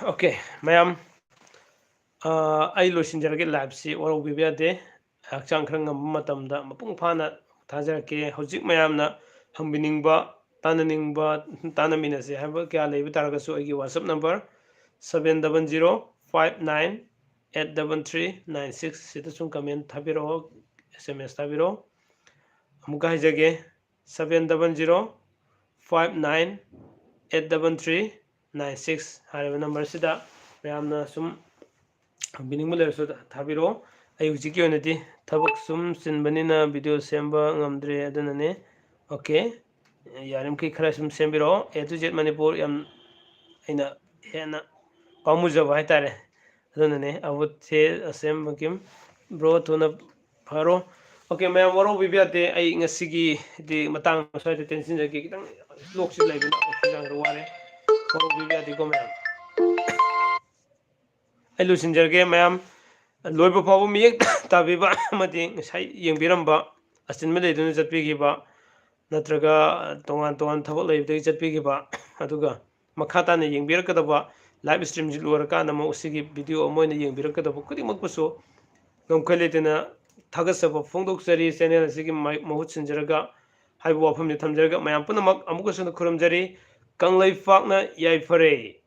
Okay, ꯃꯌꯥꯝ, ꯑ, ꯑꯩ ꯂꯣꯏꯁꯤꯟꯖꯔꯒꯦ꯫ Live ꯁꯤ ꯋꯥꯔꯧꯕꯤꯕ ꯌꯥꯗꯦ꯫ ꯍꯛꯆꯥꯡ ꯈꯔ ꯉꯝꯕ ꯃꯇꯝꯗ ꯃꯄꯨꯡ ꯐꯥꯅ ꯊꯥꯖꯔꯛꯀꯦ꯫ ꯍꯧꯖꯤꯛ ꯃꯌꯥꯝꯅ ꯍꯪꯕꯤꯅꯤꯡꯕ, ꯇꯥꯟꯅꯅꯤꯡꯕ, ꯇꯥꯟꯅꯃꯤꯟꯅꯁꯦ ꯍꯥꯏꯕ ꯀꯌꯥ ꯂꯩꯕ ꯇꯥꯔꯒꯁꯨ, ꯑꯩꯒꯤ WhatsApp number seven double zero five nine eight double three nine six ꯁꯤꯗ ꯁꯨꯝ comment ꯊꯥꯕꯤꯔꯛꯑꯣ, S M S ꯊꯥꯕꯤꯔꯛꯑꯣ꯫ ꯑꯃꯨꯛꯀ ꯍꯥꯏꯖꯒꯦ, seven double zero five nine eight double three nine six ꯍꯥꯏꯔꯤꯕ ꯅꯝꯕꯔꯁꯤꯗ ꯃꯌꯥꯝꯅ ꯁꯨꯝ ꯍꯪꯕꯤꯅꯤꯡꯕ ꯂꯩꯔꯁꯨ ꯊꯥꯕꯤꯔꯛꯑꯣ꯫ ꯑꯩ ꯍꯧꯖꯤꯛꯀꯤ ꯑꯣꯏꯅꯗꯤ ꯊꯕꯛ ꯁꯨꯝ ꯆꯤꯟꯕꯅꯤꯅ ꯚꯤꯗꯤꯑꯣ ꯁꯦꯝꯕ ꯉꯝꯗ꯭ꯔꯦ, ꯑꯗꯨꯅꯅꯦ꯫ ꯑꯣꯀꯦ, ꯌꯥꯔꯤꯃꯈꯩ ꯈꯔ ꯁꯨꯝ ꯁꯦꯝꯕꯤꯔꯛꯑꯣ꯫ A to Z ꯃꯅꯤꯄꯨꯔ ꯌꯥꯝ ꯑꯩꯅ ꯍꯦꯟꯅ ꯄꯥꯝꯃꯨꯖꯕ ꯍꯥꯏꯇꯥꯔꯦ, ꯑꯗꯨꯅꯅꯦ꯫ ꯑꯕꯨ ꯊꯦ ꯑꯁꯦꯝ ꯃꯀꯤꯝ, ꯕ꯭ꯔꯣ ꯊꯨꯅ ꯐꯔꯣ꯫ ꯑꯣꯀꯦ, ꯃꯌꯥꯝ ꯋꯥꯔꯧꯕꯤꯕ ꯌꯥꯗꯦ꯫ ꯑꯩ ꯉꯁꯤꯒꯤ ꯍꯥꯏꯗꯤ ꯃꯇꯥꯡ ꯁ꯭ꯋꯥꯏꯗ ꯇꯦꯟꯁꯤꯟꯖꯒꯦ, ꯈꯤꯇꯪ ꯂꯣꯛꯁꯤ ꯂꯩꯕꯅ ꯑꯣꯛꯁꯤꯖꯟꯗꯣ ꯋꯥꯔꯦ꯫ ꯋꯥꯔꯧꯕꯤꯕ ꯌꯥꯗꯦꯀꯣ ꯃꯌꯥꯝ꯫ ꯑꯩ ꯂꯣꯏꯁꯤꯟꯖꯔꯒꯦ ꯃꯌꯥꯝ꯫ ꯂꯣꯏꯕ ꯐꯥꯎꯕ ꯃꯤꯌꯦꯡ ꯇꯥꯕꯤꯕ ꯑꯃꯗꯤ ꯉꯁꯥꯏ ꯌꯦꯡꯕꯤꯔꯝꯕ, ꯑꯆꯤꯟꯕ ꯂꯩꯗꯨꯅ ꯆꯠꯄꯤꯈꯤꯕ, ꯅꯠꯇ꯭ꯔꯒ ꯇꯣꯉꯥꯟ ꯇꯣꯉꯥꯟ ꯊꯕꯛ ꯂꯩꯕꯗꯒꯤ ꯆꯠꯄꯤꯈꯤꯕ, ꯑꯗꯨꯒ ꯃꯈꯥ ꯇꯥꯅ ꯌꯦꯡꯕꯤꯔꯛꯀꯗꯕ ꯂꯥꯏꯚ ꯁ꯭ꯇ꯭ꯔꯤꯝꯁꯤ ꯂꯣꯏꯔꯀꯥꯟꯗ ꯑꯃꯨꯛ ꯁꯤꯒꯤ ꯚꯤꯗꯤꯑꯣ ꯑꯃ ꯑꯣꯏꯅ ꯌꯦꯡꯕꯤꯔꯛꯀꯗꯕ ꯈꯨꯗꯤꯡꯃꯛꯄꯨꯁꯨ ꯉꯝꯈꯩ ꯂꯩꯇꯅ ꯊꯥꯒꯠꯆꯕ ꯐꯣꯡꯗꯣꯛꯆꯔꯤ꯫ ꯆꯦꯅꯦꯜ ꯑꯁꯤꯒꯤ ꯃꯥꯏ-, ꯃꯍꯨꯠ ꯁꯤꯟꯖꯔꯒ ꯍꯥꯏꯕ ꯋꯥꯐꯝꯁꯤ ꯊꯝꯖꯔꯒ ꯃꯌꯥꯝ ꯄꯨꯝꯅꯃꯛ ꯑꯃꯨꯛꯀꯁꯨ ꯈꯨꯔꯨꯝꯖꯔꯤ꯫ ꯀꯪꯂꯩꯄꯥꯛꯅ ꯌꯥꯏꯐꯔꯦ꯫